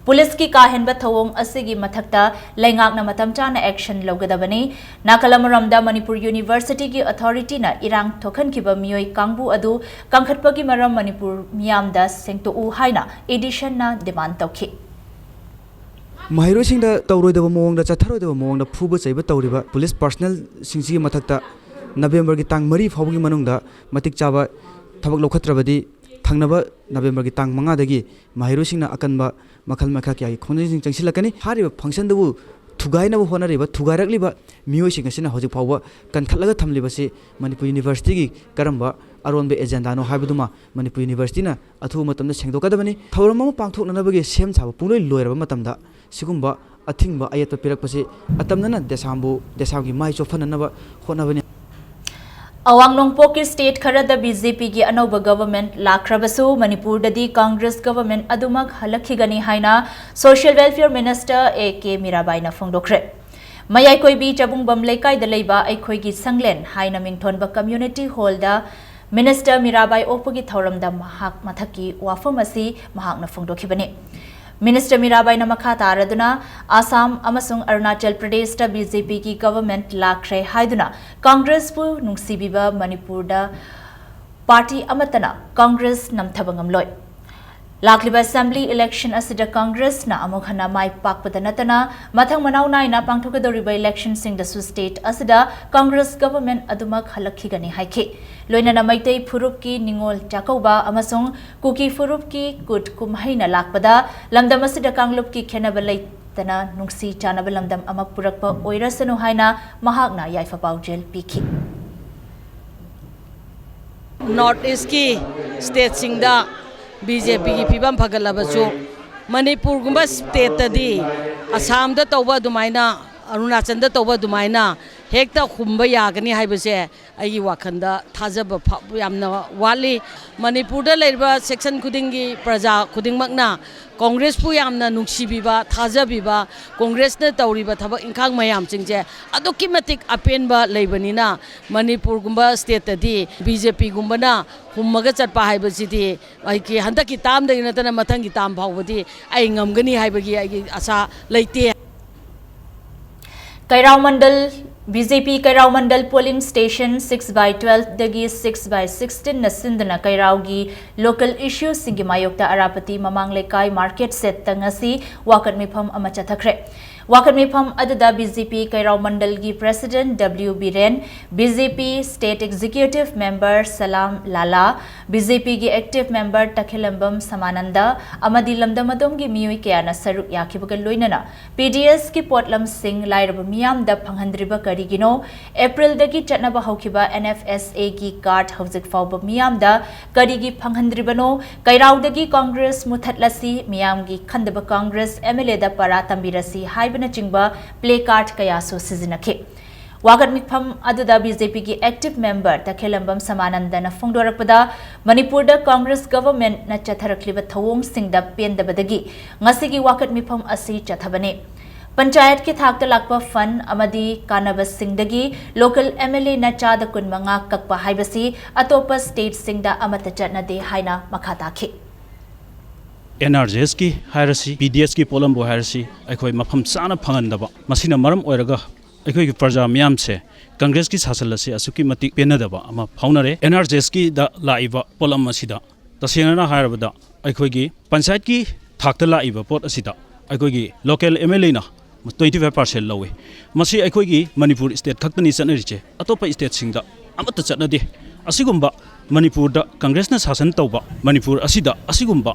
Policeꯀꯤ ꯀꯥ ꯍꯦꯟꯕ ꯊꯧꯑꯣꯡ ꯑꯁꯤꯒꯤ ꯃꯊꯛꯇ ꯂꯩꯉꯥꯛꯅ ꯃꯇꯝ ꯆꯥꯅ action ꯂꯧꯒꯗꯕꯅꯤ꯫ ꯅꯥꯀꯜ ꯑꯃꯔꯣꯝꯗ ꯃꯅꯤꯄꯨꯔ Universityꯒꯤ authorityꯅ ꯏꯔꯥꯡ ꯊꯣꯛꯍꯟꯈꯤꯕ ꯃꯤꯑꯣꯏ ꯀꯥꯡꯕꯨ ꯑꯗꯨ ꯀꯟꯈꯠꯄꯒꯤ ꯃꯔꯝ ꯃꯅꯤꯄꯨꯔ ꯃꯤꯌꯥꯝꯗ ꯁꯦꯡꯗꯣꯛꯎ ꯍꯥꯏꯅ Edisonꯅ demand ꯇꯧꯈꯤ꯫ ꯃꯍꯩꯔꯣꯏꯁꯤꯡꯗ ꯇꯧꯔꯣꯏꯗꯕ ꯃꯑꯣꯡꯗ, ꯆꯠꯊꯔꯣꯏꯗꯕ ꯃꯑꯣꯡꯗ ꯐꯨꯕ ꯆꯩꯕ ꯇꯧꯔꯤꯕ police personnelꯁꯤꯡꯁꯤꯒꯤ ꯃꯊꯛꯇ Novemberꯒꯤ ꯇꯥꯡ ꯃꯔꯤ ꯐꯥꯎꯕꯒꯤ ꯃꯅꯨꯡꯗ ꯃꯇꯤꯛ ꯆꯥꯕ ꯊꯕꯛ ꯂꯧꯈꯠꯇ꯭ꯔꯕꯗꯤ ꯊꯪꯅꯕ Novemberꯒꯤ ꯇꯥꯡ ꯃꯉꯥꯗꯒꯤ ꯃꯍꯩꯔꯣꯏꯁꯤꯡꯅ ꯑꯀꯟꯕ ꯃꯈꯜ ꯃꯈꯥ ꯀꯌꯥꯒꯤ ꯈꯣꯡꯖꯪꯁꯤꯡ ꯆꯪꯁꯤꯜꯂꯛꯀꯅꯤ꯫ ꯍꯥꯏꯔꯤꯕ functionꯗꯨꯕꯨ ꯊꯨꯒꯥꯏꯅꯕ ꯍꯣꯠꯅꯔꯤꯕ, ꯊꯨꯒꯥꯏꯔꯛꯂꯤꯕ ꯃꯤꯑꯣꯏꯁꯤꯡ ꯑꯁꯤꯅ ꯍꯧꯖꯤꯛ ꯐꯥꯎꯕ ꯀꯟꯈꯠꯂꯒ ꯊꯝꯂꯤꯕꯁꯤ ꯃꯅꯤꯄꯨꯔ Universityꯒꯤ ꯀꯔꯝꯕ ꯑꯔꯣꯟꯕ agendaꯅꯣ ꯍꯥꯏꯕꯗꯨꯃ ꯃꯅꯤꯄꯨꯔ Universityꯅ ꯑꯊꯨꯕ ꯃꯇꯝꯗ ꯁꯦꯡꯗꯣꯛꯀꯗꯕꯅꯤ꯫ ꯊꯧꯔꯝ ꯑꯃ ꯄꯥꯡꯊꯣꯛꯅꯅꯕꯒꯤ ꯁꯦꯝ ꯁꯥꯕ ꯄꯨꯡꯂꯣꯏ ꯂꯣꯏꯔꯕ ꯃꯇꯝꯗ ꯁꯤꯒꯨꯝꯕ ꯑꯊꯤꯡꯕ ꯑꯌꯦꯠꯄ ꯄꯤꯔꯛꯄꯁꯤ ꯑꯇꯝꯅꯅ ꯗꯦꯁꯥꯝꯕꯨ, ꯗꯦꯁꯥꯝꯒꯤ ꯃꯥꯏ ꯆꯣꯞꯍꯟꯅꯅꯕ ꯍꯣꯠꯅꯕꯅꯤ꯫ ꯑꯋꯥꯡ ꯅꯣꯡꯄꯣꯛꯀꯤ state ꯈꯔꯗ BJPꯒꯤ ꯑꯅꯧꯕ government ꯂꯥꯛꯈ꯭ꯔꯕꯁꯨ ꯃꯅꯤꯄꯨꯔꯗꯗꯤ Congress government ꯑꯗꯨꯃꯛ ꯍꯜꯂꯛꯈꯤꯒꯅꯤ ꯍꯥꯏꯅ Social Welfare Minister A K ꯃꯤꯔꯥꯕꯥꯏꯅ ꯐꯣꯡꯗꯣꯛꯈ꯭ꯔꯦ꯫ ꯃꯌꯥꯏꯀꯣꯏꯕꯤ ꯆꯕꯨꯡꯕꯝ ꯂꯩꯀꯥꯏꯗ ꯂꯩꯕ ꯑꯩꯈꯣꯏꯒꯤ ꯁꯪꯂꯦꯟ ꯍꯥꯏꯅ ꯃꯤꯡꯊꯣꯟꯕ community hallꯗ Minister ꯃꯤꯔꯥꯕꯥꯏ ꯑꯣꯛꯄꯒꯤ ꯊꯧꯔꯝꯗ ꯃꯍꯥꯛ ꯃꯊꯛꯀꯤ ꯋꯥꯐꯝ ꯑꯁꯤ ꯃꯍꯥꯛꯅ ꯐꯣꯡꯗꯣꯛꯈꯤꯕꯅꯤ꯫ Minister ꯃꯤꯔꯥꯕꯥꯏꯅ ꯃꯈꯥ ꯇꯥꯔꯗꯨꯅ ꯑꯁꯥꯝ ꯑꯃꯁꯨꯡ ꯑꯔꯨꯅꯥꯆꯜ ꯄ꯭ꯔꯗꯦꯁꯇ BJPꯒꯤ government ꯂꯥꯛꯈ꯭ꯔꯦ ꯍꯥꯏꯗꯨꯅ Congressꯄꯨ ꯅꯨꯡꯁꯤꯕꯤꯕ ꯃꯅꯤꯄꯨꯔꯗ party ꯑꯃꯠꯇꯅ Congress ꯅꯝꯊꯕ ꯉꯝꯂꯣꯏ꯫ ꯂꯥꯛꯂꯤꯕ ꯑꯦꯁꯦꯝꯕ꯭ꯂꯤ ꯏꯂꯦꯛꯁꯟ ꯑꯁꯤꯗ ꯀꯪꯒ꯭ꯔꯦꯁꯅ ꯑꯃꯨꯛ ꯍꯟꯅ ꯃꯥꯏ ꯄꯥꯛꯄꯗ ꯅꯠꯇꯅ ꯃꯊꯪ ꯃꯅꯥꯎ ꯅꯥꯏꯅ ꯄꯥꯡꯊꯣꯛꯀꯗꯧꯔꯤꯕ ꯏꯂꯦꯛꯁꯟꯁꯤꯡꯗꯁꯨ ꯁ꯭ꯇꯦꯠ ꯑꯁꯤꯗ ꯀꯪꯒ꯭ꯔꯦꯁ ꯒꯚꯔꯟꯃꯦꯟꯠ ꯑꯗꯨꯃꯛ ꯍꯜꯂꯛꯈꯤꯒꯅꯤ ꯍꯥꯏꯈꯤ꯫ ꯂꯣꯏꯅꯅ ꯃꯩꯇꯩ ꯐꯨꯔꯨꯞꯀꯤ ꯅꯤꯉꯣꯜ ꯆꯥꯛꯀꯧꯕ ꯑꯃꯁꯨꯡ ꯀꯨꯀꯤ ꯐꯨꯔꯨꯞꯀꯤ ꯀꯨꯠ ꯀꯨꯝꯍꯩꯅ ꯂꯥꯛꯄꯗ ꯂꯝꯗꯝ ꯑꯁꯤꯗ ꯀꯥꯡꯂꯨꯞꯀꯤ ꯈꯦꯟꯅꯕ ꯂꯩꯇꯅ ꯅꯨꯡꯁꯤ ꯆꯥꯟꯅꯕ ꯂꯝꯗꯝ ꯑꯃ ꯄꯨꯔꯛꯄ ꯑꯣꯏꯔꯁꯅꯨ ꯍꯥꯏꯅ ꯃꯍꯥꯛꯅ ꯌꯥꯏꯐ ꯄꯥꯎꯖꯦꯜ ꯄꯤꯈꯤ꯫ ꯅꯣꯔꯠ ꯏꯁꯀꯤ ꯁ꯭ꯇꯦꯠꯁꯤꯡꯗ ꯕꯤ ꯖꯦ ꯄꯤꯒꯤ ꯐꯤꯕꯝ ꯐꯒꯠꯂꯕꯁꯨ, ꯃꯅꯤꯄꯨꯔꯒꯨꯝꯕ ꯁ꯭ꯇꯦꯠꯇꯗꯤ ꯑꯁꯥꯝꯗ ꯇꯧꯕ ꯑꯗꯨꯃꯥꯏꯅ, ꯑꯔꯨꯅꯥꯆꯜꯗ ꯇꯧꯕ ꯑꯗꯨꯃꯥꯏꯅ ꯍꯦꯛꯇ ꯍꯨꯝꯕ ꯌꯥꯒꯅꯤ ꯍꯥꯏꯕꯁꯦ ꯑꯩꯒꯤ ꯋꯥꯈꯜꯗ ꯊꯥꯖꯕ ꯐꯥꯎ-, ꯌꯥꯝꯅ ꯋꯥꯠꯂꯤ꯫ ꯃꯅꯤꯄꯨꯔꯗ ꯂꯩꯔꯤꯕ ꯁꯦꯛꯁꯟ ꯈꯨꯗꯤꯡꯒꯤ ꯄ꯭ꯔꯖꯥ ꯈꯨꯗꯤꯡꯃꯛꯅ ꯀꯣꯡꯒ꯭ꯔꯦꯁꯄꯨ ꯌꯥꯝꯅ ꯅꯨꯡꯁꯤꯕꯤꯕ, ꯊꯥꯖꯕꯤꯕ, ꯀꯣꯡꯒ꯭ꯔꯦꯁꯅ ꯇꯧꯔꯤꯕ ꯊꯕꯛ ꯏꯪꯈꯥꯡ ꯃꯌꯥꯝꯁꯤꯡꯁꯦ ꯑꯗꯨꯛꯀꯤ ꯃꯇꯤꯛ ꯑꯄꯦꯟꯕ ꯂꯩꯕꯅꯤꯅ, ꯃꯅꯤꯄꯨꯔꯒꯨꯝꯕ ꯁ꯭ꯇꯦꯠꯇꯗꯤ ꯕꯤ ꯖꯦ ꯄꯤꯒꯨꯝꯕꯅ ꯍꯨꯝꯃꯒ ꯆꯠꯄ ꯍꯥꯏꯕꯁꯤꯗꯤ ꯑꯩꯒꯤ ꯍꯟꯗꯛꯀꯤ ꯇꯥꯝꯗꯒꯤ ꯅꯠꯇꯅ ꯃꯊꯪꯒꯤ ꯇꯥꯝ ꯐꯥꯎꯕꯗꯤ ꯑꯩ ꯉꯝꯒꯅꯤ ꯍꯥꯏꯕꯒꯤ ꯑꯩꯒꯤ ꯑꯁꯥ ꯂꯩꯇꯦ꯫ ꯀꯩꯔꯥꯎ ꯃꯟꯗꯜ, B J P ꯀꯩꯔꯥꯎ ꯃꯟꯗꯜ polling station six by twelve ꯗꯒꯤ six by sixteen ꯅ ꯁꯤꯟꯗꯨꯅ ꯀꯩꯔꯥꯎꯒꯤ local issue ꯁꯤꯡꯒꯤ ꯃꯥꯌꯣꯛꯇ ꯑꯔꯥꯄꯇꯤ ꯃꯃꯥꯡ ꯂꯩꯀꯥꯏ market shed ꯇ ꯉꯁꯤ ꯋꯥꯀꯠ ꯃꯤꯐꯝ ꯑꯃ ꯆꯠꯊꯈ꯭ꯔꯦ꯫ ꯋꯥꯀꯠ ꯃꯤꯐꯝ ꯑꯗꯨꯗ ꯕꯤ ꯖꯦ ꯄꯤ ꯀꯩꯔꯥꯎ ꯃꯟꯗꯜꯒꯤ president W Biren, B J P state executive member Salam Lala, B J ꯄꯤꯒꯤ active member ꯇꯈꯦꯂꯝꯕꯝ ꯁꯃꯥꯅꯟꯗ ꯑꯃꯗꯤ ꯂꯝꯗꯝ ꯑꯗꯣꯝꯒꯤ ꯃꯤꯑꯣꯏ ꯀꯌꯥꯅ ꯁꯔꯨꯛ ꯌꯥꯈꯤꯕꯒ ꯂꯣꯏꯅꯅ P D S ꯀꯤ ꯄꯣꯠꯂꯝꯁꯤꯡ ꯂꯥꯏꯔꯕ ꯃꯤꯌꯥꯝꯗ ꯐꯪꯍꯟꯗ꯭ꯔꯤꯕ ꯀꯔꯤꯒꯤꯅꯣ? ꯑꯦꯄ꯭ꯔꯤꯜꯗꯒꯤ ꯆꯠꯅꯕ ꯍꯧꯈꯤꯕ N F S A ꯒꯤ card ꯍꯧꯖꯤꯛ ꯐꯥꯎꯕ ꯃꯤꯌꯥꯝꯗ ꯀꯔꯤꯒꯤ ꯐꯪꯍꯟꯗ꯭ꯔꯤꯕꯅꯣ? ꯀꯩꯔꯥꯎꯗꯒꯤ ꯀꯣꯡꯒ꯭ꯔꯦꯁ ꯃꯨꯊꯠꯂꯁꯤ, ꯃꯤꯌꯥꯝꯒꯤ ꯈꯟꯗꯕ ꯀꯣꯡꯒ꯭ꯔꯦꯁ M L A ꯗ ꯄꯔꯥ ꯇꯝꯕꯤꯔꯁꯤ ꯍꯥꯏꯕꯅꯆꯤꯡꯕ placard ꯀꯌꯥꯁꯨ ꯁꯤꯖꯤꯟꯅꯈꯤ꯫ ꯋꯥꯀꯠ ꯃꯤꯐꯝ ꯑꯗꯨꯗ B J P ꯒꯤ active member ꯇꯈꯦꯂꯝꯕꯝ ꯁꯃꯥꯅꯟꯗꯅ ꯐꯣꯡꯗꯣꯔꯛꯄꯗ, ꯃꯅꯤꯄꯨꯔꯗ ꯀꯣꯡꯒ꯭ꯔꯦꯁ government ꯅ ꯆꯠꯊꯔꯛꯂꯤꯕ ꯊꯧꯑꯣꯡꯁꯤꯡꯗ ꯄꯦꯟꯗꯕꯗꯒꯤ ꯉꯁꯤꯒꯤ ꯋꯥꯀꯠ ꯃꯤꯐꯝ ꯑꯁꯤ ꯆꯠꯊꯕꯅꯤ꯫ ꯄꯟꯆꯥꯌꯠꯀꯤ ꯊꯥꯛꯇ ꯂꯥꯛꯄ fund ꯑꯃꯗꯤ ꯀꯥꯟꯅꯕꯁꯤꯡꯗꯒꯤ local M L A ꯅ ꯆꯥꯗ ꯀꯨꯟꯃꯉꯥ ꯀꯛꯄ ꯍꯥꯏꯕꯁꯤ ꯑꯇꯣꯞꯄ state ꯁꯤꯡꯗ ꯑꯃꯠꯇ ꯆꯠꯅꯗꯦ ꯍꯥꯏꯅ ꯃꯈꯥ ꯇꯥꯈꯤ꯫ N R G S ꯀꯤ ꯍꯥꯏꯔꯁꯤ, P D S ꯀꯤ ꯄꯣꯠꯂꯝꯕꯨ ꯍꯥꯏꯔꯁꯤ, ꯑꯩꯈꯣꯏ ꯃꯐꯝ ꯆꯥꯅ ꯐꯪꯍꯟꯗꯕ, ꯃꯁꯤꯅ ꯃꯔꯝ ꯑꯣꯏꯔꯒ ꯑꯩꯈꯣꯏꯒꯤ ꯄ꯭ꯔꯖꯥ ꯃꯤꯌꯥꯝꯁꯦ ꯀꯪꯒ꯭ꯔꯦꯁꯀꯤ ꯁꯥꯁꯟ ꯑꯁꯤ ꯑꯁꯨꯛꯀꯤ ꯃꯇꯤꯛ ꯄꯦꯟꯅꯗꯕ ꯑꯃ ꯐꯥꯎꯅꯔꯦ꯫ N R G S ꯀꯤꯗ ꯂꯥꯛꯏꯕ ꯄꯣꯠꯂꯝ ꯑꯁꯤꯗ ꯇꯁꯦꯡꯅ ꯍꯥꯏꯔꯕꯗ, ꯑꯩꯈꯣꯏꯒꯤ ꯄꯟꯆꯥꯌꯠꯀꯤ ꯊꯥꯛꯇ ꯂꯥꯛꯏꯕ ꯄꯣꯠ ꯑꯁꯤꯗ ꯑꯩꯈꯣꯏꯒꯤ local M L Aꯅ twenty five percent ꯂꯧꯏ꯫ ꯃꯁꯤ ꯑꯩꯈꯣꯏꯒꯤ ꯃꯅꯤꯄꯨꯔ state ꯈꯛꯇꯅꯤ ꯆꯠꯅꯔꯤꯁꯦ, ꯑꯇꯣꯞꯄ stateꯁꯤꯡꯗ ꯑꯃꯠꯇ ꯆꯠꯅꯗꯦ꯫ ꯑꯁꯤꯒꯨꯝꯕ ꯃꯅꯤꯄꯨꯔꯗ Congressꯅ ꯁꯥꯁꯟ ꯇꯧꯕ ꯃꯅꯤꯄꯨꯔ ꯑꯁꯤꯗ ꯑꯁꯤꯒꯨꯝꯕ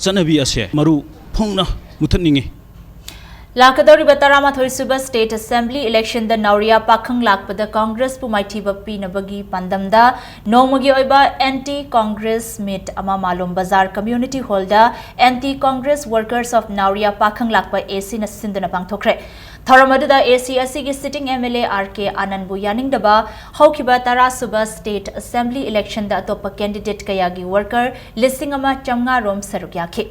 ꯆꯠꯅꯕꯤ ꯑꯁꯦ ꯃꯔꯨ ꯐꯣꯡꯅ ꯃꯨꯊꯠꯅꯤꯡꯏ꯫ ꯂꯥꯛꯀꯗꯧꯔꯤꯕ ꯇꯔꯥꯃꯥꯊꯣꯏ ꯁꯨꯕ State Assembly electionꯗ ꯅꯥꯎꯔꯤꯌꯥ ꯄꯥꯈꯪ ꯂꯥꯛꯄꯗ Congressꯄꯨ ꯃꯥꯏꯊꯤꯕ ꯄꯤꯅꯕꯒꯤ ꯄꯥꯟꯗꯝꯗ ꯅꯣꯡꯃꯒꯤ ꯑꯣꯏꯕ anti Congress meet ꯑꯃ ꯃꯥꯂꯣꯝ ꯕꯖꯥꯔ Community Hallꯗ Anti Congress Workers of ꯅꯥꯎꯔꯤꯌꯥ ꯄꯥꯈꯪ ꯂꯥꯛꯄ ACꯅ ꯁꯤꯟꯗꯨꯅ ꯄꯥꯡꯊꯣꯛꯈ꯭ꯔꯦ꯫ ꯊꯧꯔꯝ ꯑꯗꯨꯗ AC ꯑꯁꯤꯒꯤ sitting MLA RK ꯑꯥꯅꯟꯕꯨ ꯌꯥꯅꯤꯡꯗꯕ ꯍꯧꯈꯤꯕ ꯇꯔꯥ ꯁꯨꯕ State Assembly electionꯗ ꯑꯇꯣꯞꯄ candidate ꯀꯌꯥꯒꯤ worker ꯂꯤꯁꯤꯡ ꯑꯃ ꯆꯥꯝꯃꯉꯥ ꯔꯣꯝ ꯁꯔꯨꯛ ꯌꯥꯈꯤ꯫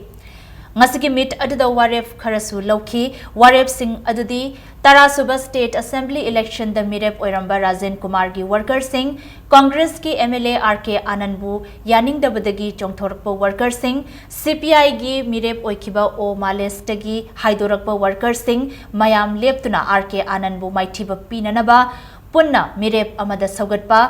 ꯉꯁꯤꯒꯤ meet ꯑꯗꯨꯗ ꯋꯥꯔꯦꯞ ꯈꯔꯁꯨ ꯂꯧꯈꯤ꯫ ꯋꯥꯔꯦꯞꯁꯤꯡ ꯑꯗꯨꯗꯤ ꯇꯔꯥ ꯁꯨꯕ State Assembly electionꯗ ꯃꯤꯔꯦꯞ ꯑꯣꯏꯔꯝꯕ ꯔꯥꯖꯦꯟ ꯀꯨꯃꯥꯔꯒꯤ workerꯁꯤꯡ, Congressꯀꯤ MLA RK ꯑꯥꯅꯟꯕꯨ ꯌꯥꯅꯤꯡꯗꯕꯗꯒꯤ ꯆꯣꯡꯊꯣꯔꯛꯄ workerꯁꯤꯡ, CPIꯒꯤ ꯃꯤꯔꯦꯞ ꯑꯣꯏꯈꯤꯕ ꯑꯣ ꯃꯥꯂꯦꯁꯇꯒꯤ ꯍꯥꯏꯗꯣꯔꯛꯄ workerꯁꯤꯡ, ꯃꯌꯥꯝ ꯂꯦꯞꯇꯨꯅ RK ꯑꯥꯅꯟꯕꯨ ꯃꯥꯏꯊꯤꯕ ꯄꯤꯅꯅꯕ ꯄꯨꯟꯅ ꯃꯤꯔꯦꯞ ꯑꯃꯗ ꯁꯧꯒꯠꯄ꯫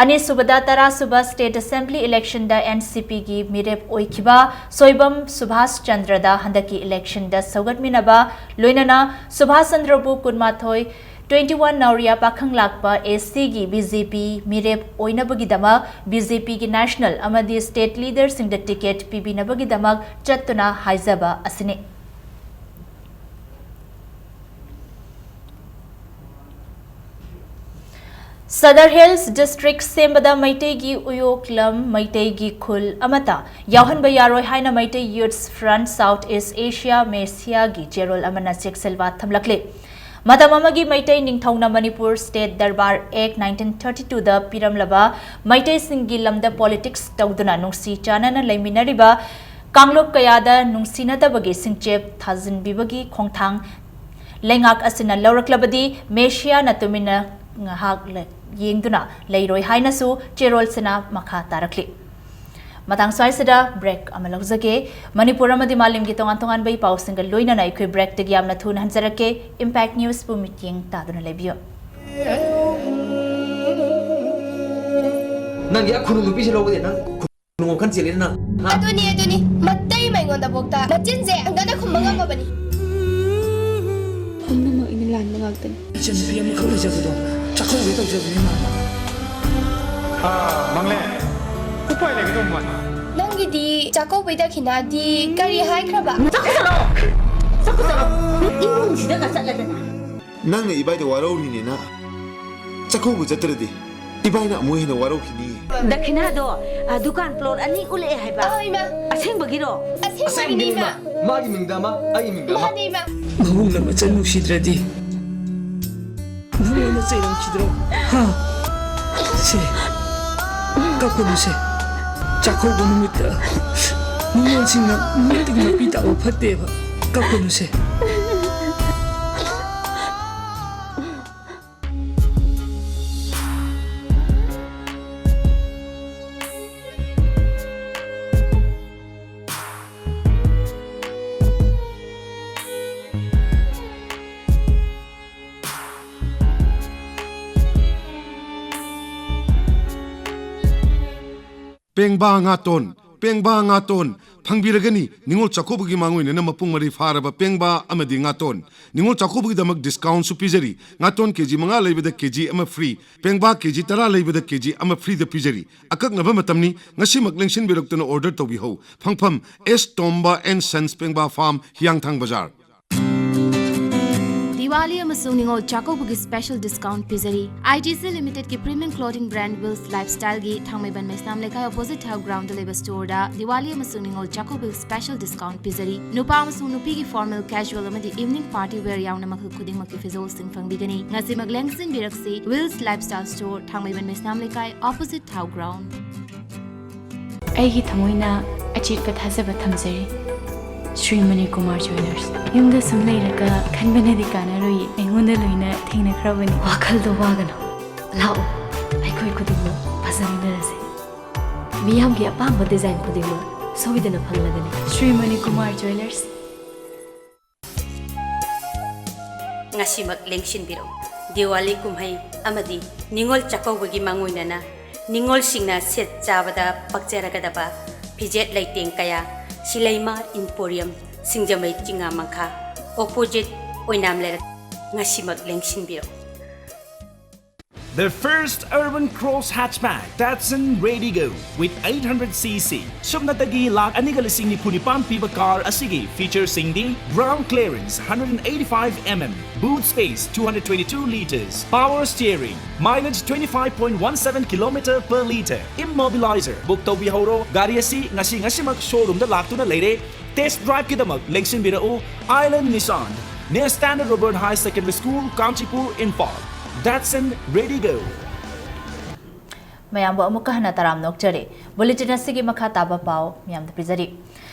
ꯑꯅꯤꯁꯨꯕꯗ, ꯇꯔꯥ ꯁꯨꯕ State Assembly electionꯗ NCPꯒꯤ ꯃꯤꯔꯦꯞ ꯑꯣꯏꯈꯤꯕ ꯁꯣꯏꯕꯝ ꯁꯨꯚꯥꯁ ꯆꯟꯗ꯭ꯔꯗ ꯍꯟꯗꯛꯀꯤ electionꯗ ꯁꯧꯒꯠꯃꯤꯟꯅꯕ, ꯂꯣꯏꯅꯅ ꯁꯨꯚꯥꯁ ꯆꯟꯗ꯭ꯔꯕꯨ ꯀꯨꯟꯃꯥꯊꯣꯏ, twenty one ꯅꯥꯎꯔꯤꯌꯥ ꯄꯥꯈꯪ ꯂꯥꯛꯄ ACꯒꯤ BJP ꯃꯤꯔꯦꯞ ꯑꯣꯏꯅꯕꯒꯤꯗꯃꯛ BJPꯒꯤ national ꯑꯃꯗꯤ state leaderꯁꯤꯡꯗ ticket ꯄꯤꯕꯤꯅꯕꯒꯤꯗꯃꯛ ꯆꯠꯇꯨꯅ ꯍꯥꯏꯖꯕ ꯑꯁꯤꯅꯤ꯫ Sadar Hills District ꯁꯦꯝꯕꯗ ꯃꯩꯇꯩꯒꯤ ꯎꯌꯣꯛꯂꯝ, ꯃꯩꯇꯩꯒꯤ ꯈꯨꯜ ꯑꯃꯠꯇ ꯌꯥꯎꯍꯟꯕ ꯌꯥꯔꯣꯏ ꯍꯥꯏꯅ Meitei Youths Front South East Asia, MESYAꯒꯤ ꯆꯦꯔꯣꯜ ꯑꯃꯅ ꯆꯦꯛꯁꯤꯜ ꯋꯥ ꯊꯝꯂꯛꯂꯤ꯫ ꯃꯇꯝ ꯑꯃꯒꯤ ꯃꯩꯇꯩ ꯅꯤꯡꯊꯧꯅ Manipur State Darbar Act nineteen thirty twoꯗ ꯄꯤꯔꯝꯂꯕ ꯃꯩꯇꯩꯁꯤꯡꯒꯤ ꯂꯝꯗ politics ꯇꯧꯗꯨꯅ ꯅꯨꯡꯁꯤ ꯆꯥꯟꯅꯅ ꯂꯩꯃꯤꯟꯅꯔꯤꯕ ꯀꯥꯡꯂꯨꯞ ꯀꯌꯥꯗ ꯅꯨꯡꯁꯤꯅꯗꯕꯒꯤ ꯁꯤꯡꯆꯦꯞ ꯊꯥꯖꯤꯟꯕꯤꯕꯒꯤ ꯈꯣꯡꯊꯥꯡ ꯂꯩꯉꯥꯛ ꯑꯁꯤꯅ ꯂꯧꯔꯛꯂꯕꯗꯤ MESYAꯅ ꯇꯨꯃꯤꯟꯅ ꯉꯥꯏꯍꯥꯛ ꯂ-, ꯌꯦꯡꯗꯨꯅ ꯂꯩꯔꯣꯏ ꯍꯥꯏꯅꯁꯨ ꯆꯦꯔꯣꯜꯁꯤꯅ ꯃꯈꯥ ꯇꯥꯔꯛꯂꯤ꯫ ꯃꯇꯥꯡ ꯁ꯭ꯋꯥꯏꯁꯤꯗ break ꯑꯃ ꯂꯧꯖꯒꯦ꯫ ꯃꯅꯤꯄꯨꯔ ꯑꯃꯗꯤ ꯃꯥꯂꯦꯝꯒꯤ ꯇꯣꯉꯥꯟ ꯇꯣꯉꯥꯟꯕ ꯏ ꯄꯥꯎꯁꯤꯡꯒ ꯂꯣꯏꯅꯅ ꯑꯩꯈꯣꯏ breakꯇꯒꯤ ꯌꯥꯝꯅ ꯊꯨꯅ ꯍꯟꯖꯔꯛꯀꯦ꯫ Impact Newsꯄꯨ ꯃꯤꯠꯌꯦꯡ ꯇꯥꯗꯨꯅ ꯂꯩꯕꯤꯌꯨ꯫ ꯅꯪꯒꯤ ꯑꯈꯨꯅꯨ ꯅꯨꯄꯤꯁꯤ ꯂꯧꯕꯗꯤ ꯅꯪ ꯅꯣꯡ ꯋꯥꯈꯜ ꯆꯦꯜꯂꯦꯅ ꯅꯪ, ꯍꯥ? ꯑꯗꯨꯅꯤ, ꯑꯗꯨꯅꯤ꯫ ꯃꯇꯩ ꯃꯩꯉꯣꯟꯗꯐꯥꯎꯗ ꯃꯆꯤꯟꯁꯦ ꯍꯪꯒꯠꯅ ꯈꯨꯝꯕ ꯉꯝꯃꯕꯅꯤ꯫ ꯄꯨꯝꯅꯃꯛ ꯑꯩꯅ ꯂꯥꯟꯕ ꯉꯥꯛꯇꯅꯤ꯫ ꯏꯆꯟꯅꯨꯄꯤ ꯑꯃꯈꯛ ꯂꯩꯖꯕꯗꯣ ꯆꯥꯛꯀꯧꯒꯦ ꯇꯧꯖꯕꯅꯤ, ꯃꯥꯃ꯫ ꯑꯥ, ꯃꯪꯂꯦ꯫ ꯎꯄꯥꯏ ꯂꯩꯒꯗꯧꯕ ꯃꯥꯜꯂꯤ꯫ ꯅꯪꯒꯤꯗꯤ ꯆꯥꯛꯀꯧꯕꯩ ꯗꯈꯤꯅꯥꯗꯤ ꯀꯔꯤ ꯍꯥꯏꯈ꯭ꯔꯕ? ꯆꯠꯈ꯭ꯔꯣ! ꯆꯠꯈ꯭ꯔꯣ! ꯏꯃꯨꯡꯁꯤꯗꯒ ꯆꯠꯂꯗꯅ꯫ ꯅꯪꯅ ꯏꯕꯥꯏꯗ ꯋꯥꯔꯧꯔꯤꯅꯦꯅ ꯆꯥꯛꯀꯧꯕ ꯆꯠꯇ꯭ꯔꯗꯤ ꯏꯕꯥꯏꯅ ꯑꯃꯨꯛ ꯍꯦꯟꯅ ꯋꯥꯔꯧꯈꯤꯅꯤ꯫ ꯗꯈꯤꯅꯥꯗꯣ, ꯑ, ꯗꯨꯀꯥꯟ ꯄ꯭ꯂꯣꯠ ꯑꯅꯤ ꯎꯠꯂꯛꯑꯦ ꯍꯥꯏꯕ꯫ ꯑꯣ, ꯏꯃꯥ꯫ ꯑꯁꯦꯡꯕꯒꯤꯔꯣ? ꯑꯁꯦꯡꯕꯒꯤꯅꯤ, ꯏꯃꯥ꯫ ꯃꯥꯒꯤ ꯃꯤꯡꯗ ꯑꯃ, ꯑꯩꯒꯤ ꯃꯤꯡꯗ ꯑꯃ꯫ ꯃꯥꯅꯤ, ꯏꯃꯥ꯫ ꯃꯕꯨꯡꯅ ꯃꯆꯟ ꯅꯨꯡꯁꯤꯗ꯭ꯔꯗꯤ ꯅꯪꯉꯣꯟꯗ ꯆꯩꯔꯝꯈꯤꯗ꯭ꯔꯣ? ꯍꯥ? ꯁꯦ, ꯀꯞꯀꯅꯨꯁꯦ꯫ ꯆꯥꯛꯀꯧꯕ ꯅꯨꯃꯤꯠꯇ ꯅꯤꯉꯣꯜꯁꯤꯡꯅ ꯃꯤꯠꯇꯒꯤ ꯃꯄꯤ ꯇꯥꯕ ꯐꯠꯇꯦꯕ꯫ ꯀꯞꯀꯅꯨꯁꯦ꯫ ꯄꯦꯡꯕꯥ ꯉꯥꯇꯣꯟ, ꯄꯦꯡꯕꯥ ꯉꯥꯇꯣꯟ ꯐꯪꯕꯤꯔꯒꯅꯤ꯫ ꯅꯤꯉꯣꯜ ꯆꯥꯛꯀꯧꯕꯒꯤ ꯃꯥꯡꯑꯣꯏꯅꯅ ꯃꯄꯨꯡ ꯃꯔꯩ ꯐꯥꯔꯕ ꯄꯦꯡꯕꯥ ꯑꯃꯗꯤ ꯉꯥꯇꯣꯟ꯫ ꯅꯤꯉꯣꯜ ꯆꯥꯛꯀꯧꯕꯒꯤꯗꯃꯛ ꯗꯤꯁꯀꯥꯎꯟꯁꯨ ꯄꯤꯖꯔꯤ꯫ ꯉꯥꯇꯣꯟ ꯀꯦ ꯖꯤ ꯃꯉꯥ ꯂꯩꯕꯗ ꯀꯦ ꯖꯤ ꯑꯃ ꯐ꯭ꯔꯤ, ꯄꯦꯡꯕꯥ ꯀꯦ ꯖꯤ ꯇꯔꯥ ꯂꯩꯕꯗ ꯀꯦ ꯖꯤ ꯑꯃ ꯐ꯭ꯔꯤꯗ ꯄꯤꯖꯔꯤ꯫ ꯑꯀꯛꯅꯕ ꯃꯇꯝꯅꯤ, ꯉꯁꯤꯃꯛ ꯂꯦꯡꯁꯤꯟꯕꯤꯔꯛꯇꯨꯅ ꯑꯣꯔꯗꯔ ꯇꯧꯕꯤꯍꯧ꯫ ꯐꯪꯐꯝ, S Tomba and sons, Pengba farm, Hiyangthang Bazar. Diwali ꯑꯃꯁꯨꯡ ꯅꯤꯉꯣꯜ ꯆꯥꯛꯀꯧꯕꯒꯤ ꯁ꯭ꯄꯦꯁꯦꯜ ꯗꯤꯁꯀꯥꯎꯟꯠ ꯄꯤꯖꯔꯤ꯫ ꯑꯥꯏ ꯇꯤ ꯁꯤ ꯂꯤꯃꯤꯇꯦꯗꯀꯤ ꯄ꯭ꯔꯤꯃꯤꯌꯝ ꯀ꯭ꯂꯣꯊꯤꯡ ꯕ꯭ꯔꯥꯟꯗ ꯋꯤꯜꯁ ꯂꯥꯏꯐꯁ꯭ꯇꯥꯏꯜꯒꯤ ꯊꯥꯡꯃꯩꯕꯟ ꯃꯩꯁꯅꯥꯝ ꯂꯩꯀꯥꯏ ꯑꯣꯄꯣꯖꯤꯠ ꯊꯥꯎ ꯒ꯭ꯔꯥꯎꯟꯗ ꯂꯩꯕ ꯁ꯭ꯇꯣꯔꯗ ꯗꯤꯋꯥꯂꯤ ꯑꯃꯁꯨꯡ ꯅꯤꯉꯣꯜ ꯆꯥꯛꯀꯧꯕꯒꯤ ꯁ꯭ꯄꯦꯁꯦꯜ ꯗꯤꯁꯀꯥꯎꯟꯠ ꯄꯤꯖꯔꯤ꯫ ꯅꯨꯄꯥ ꯑꯃꯁꯨꯡ ꯅꯨꯄꯤꯒꯤ ꯐꯣꯔꯃꯦꯜ, ꯀꯦꯖꯨꯑꯦꯜ ꯑꯃꯗꯤ ꯏꯚꯤꯅꯤꯡ ꯄꯥꯔꯇꯤ ꯋꯦꯌꯔ ꯌꯥꯎꯅ ꯃꯈꯜ ꯈꯨꯗꯤꯡꯃꯛꯀꯤ ꯐꯤꯖꯣꯜꯁꯤꯡ ꯐꯪꯕꯤꯒꯅꯤ꯫ ꯉꯁꯤꯃꯛ ꯂꯦꯡꯁꯤꯟꯕꯤꯔꯛꯁꯤ ꯋꯤꯜꯁ ꯂꯥꯏꯐꯁ꯭ꯇꯥꯏꯜ ꯁ꯭ꯇꯣꯔ, ꯊꯥꯡꯃꯩꯕꯟ ꯃꯩꯁꯅꯥꯝ ꯂꯩꯀꯥꯏ, ꯑꯣꯄꯣꯖꯤꯠ ꯊꯥꯎ ꯒ꯭ꯔꯥꯎꯟꯗ꯫ ꯑꯩꯒꯤ ꯊꯃꯣꯏꯅ ꯑꯆꯦꯠꯄ ꯊꯥꯖꯕ ꯊꯝꯖꯔꯤ꯫ ꯁ꯭ꯔꯤ ꯃꯅꯤꯀꯨꯃꯥꯔ ꯖ꯭ꯋꯦꯂꯔꯁ꯫ ꯌꯨꯝꯗ ꯁꯨꯝ ꯂꯩꯔꯒ ꯈꯟꯕꯅꯗꯤ ꯀꯥꯟꯅꯔꯣꯏꯌꯦ꯫ ꯑꯩꯉꯣꯟꯗ ꯂꯣꯏꯅ ꯊꯦꯡꯅꯈ꯭ꯔꯕꯅꯤ꯫ ꯋꯥꯈꯜꯗꯣ ꯋꯥꯒꯅꯨ꯫ ꯂꯥꯛꯑꯣ, ꯑꯩꯈꯣꯏ ꯈꯨꯗꯤꯡꯃꯛ ꯐꯖꯃꯤꯟꯅꯔꯁꯤ꯫ ꯃꯤꯌꯥꯝꯒꯤ ꯑꯄꯥꯝꯕ ꯗꯤꯖꯥꯏꯟ ꯈꯨꯗꯤꯡꯃꯛ ꯁꯣꯏꯗꯅ ꯐꯪꯂꯒꯅꯤ꯫ ꯁ꯭ꯔꯤ ꯃꯅꯤꯀꯨꯃꯥꯔ ꯖ꯭ꯋꯦꯂꯔꯁ꯫ ꯉꯁꯤꯃꯛ ꯂꯦꯡꯁꯤꯟꯕꯤꯔꯛꯎ꯫ ꯗꯤꯋꯥꯂꯤ ꯀꯨꯝꯍꯩ ꯑꯃꯗꯤ ꯅꯤꯉꯣꯜ ꯆꯥꯛꯀꯧꯕꯒꯤ ꯃꯥꯡꯑꯣꯏꯅꯅ ꯅꯤꯉꯣꯜꯁꯤꯡꯅ ꯁꯦꯠ ꯆꯥꯕꯗ ꯄꯛꯆꯔꯒꯗꯕ ꯐꯤꯖꯦꯠ ꯂꯩꯇꯦꯡ ꯀꯌꯥ ꯁꯤꯂꯩꯃ ꯏꯝꯄꯣꯔꯤꯌꯝ, ꯁꯤꯡꯖꯃꯩ ꯆꯤꯉꯥ ꯃꯈꯥ, ꯑꯣꯄꯣꯖꯤꯠ ꯑꯣꯏꯅꯥꯝ ꯂꯩꯔꯛ, ꯉꯁꯤꯃꯛ ꯂꯦꯡꯁꯤꯟꯕꯤꯔꯛꯎ꯫ The first urban cross hatchback, Datsun Raydigo, with eight hundred C C. ꯁꯨꯞꯅꯇꯒꯤ ꯂꯥꯈ ꯑꯅꯤꯒ ꯂꯤꯁꯤꯡ ꯅꯤꯐꯨ ꯅꯤꯄꯥꯟ ꯄꯤꯕ car ꯑꯁꯤꯒꯤ featureꯁꯤꯡꯗꯤ: ground clearance hundred and eighty-five mm, boot space two hundred twenty-two liters, power steering, mileage twenty-five point one seven kilometer per liter, immobilizer. Book ꯇꯧꯕꯤꯍꯧꯔꯣ꯫ ꯒꯥꯔꯤ ꯑꯁꯤ ꯉꯁꯤ ꯉꯁꯤꯃꯛ showroomꯗ ꯂꯥꯛꯇꯨꯅ ꯂꯩꯔꯦ꯫ Test driveꯀꯤꯗꯃꯛ ꯂꯦꯡꯁꯤꯟꯕꯤꯔꯛꯎ Island Nissan, near Standard Robert High Secondary School, Kanchipur, Imphal. Datsun Raydigo. ꯃꯌꯥꯝꯕꯨ ꯑꯃꯨꯛꯀ ꯍꯟꯅ ꯇꯔꯥꯝꯅ ꯑꯣꯛꯆꯔꯤ꯫ Bulletin ꯑꯁꯤꯒꯤ ꯃꯈꯥ ꯇꯥꯕ ꯄꯥꯎ ꯃꯌꯥꯝꯗ ꯄꯤꯖꯔꯤ꯫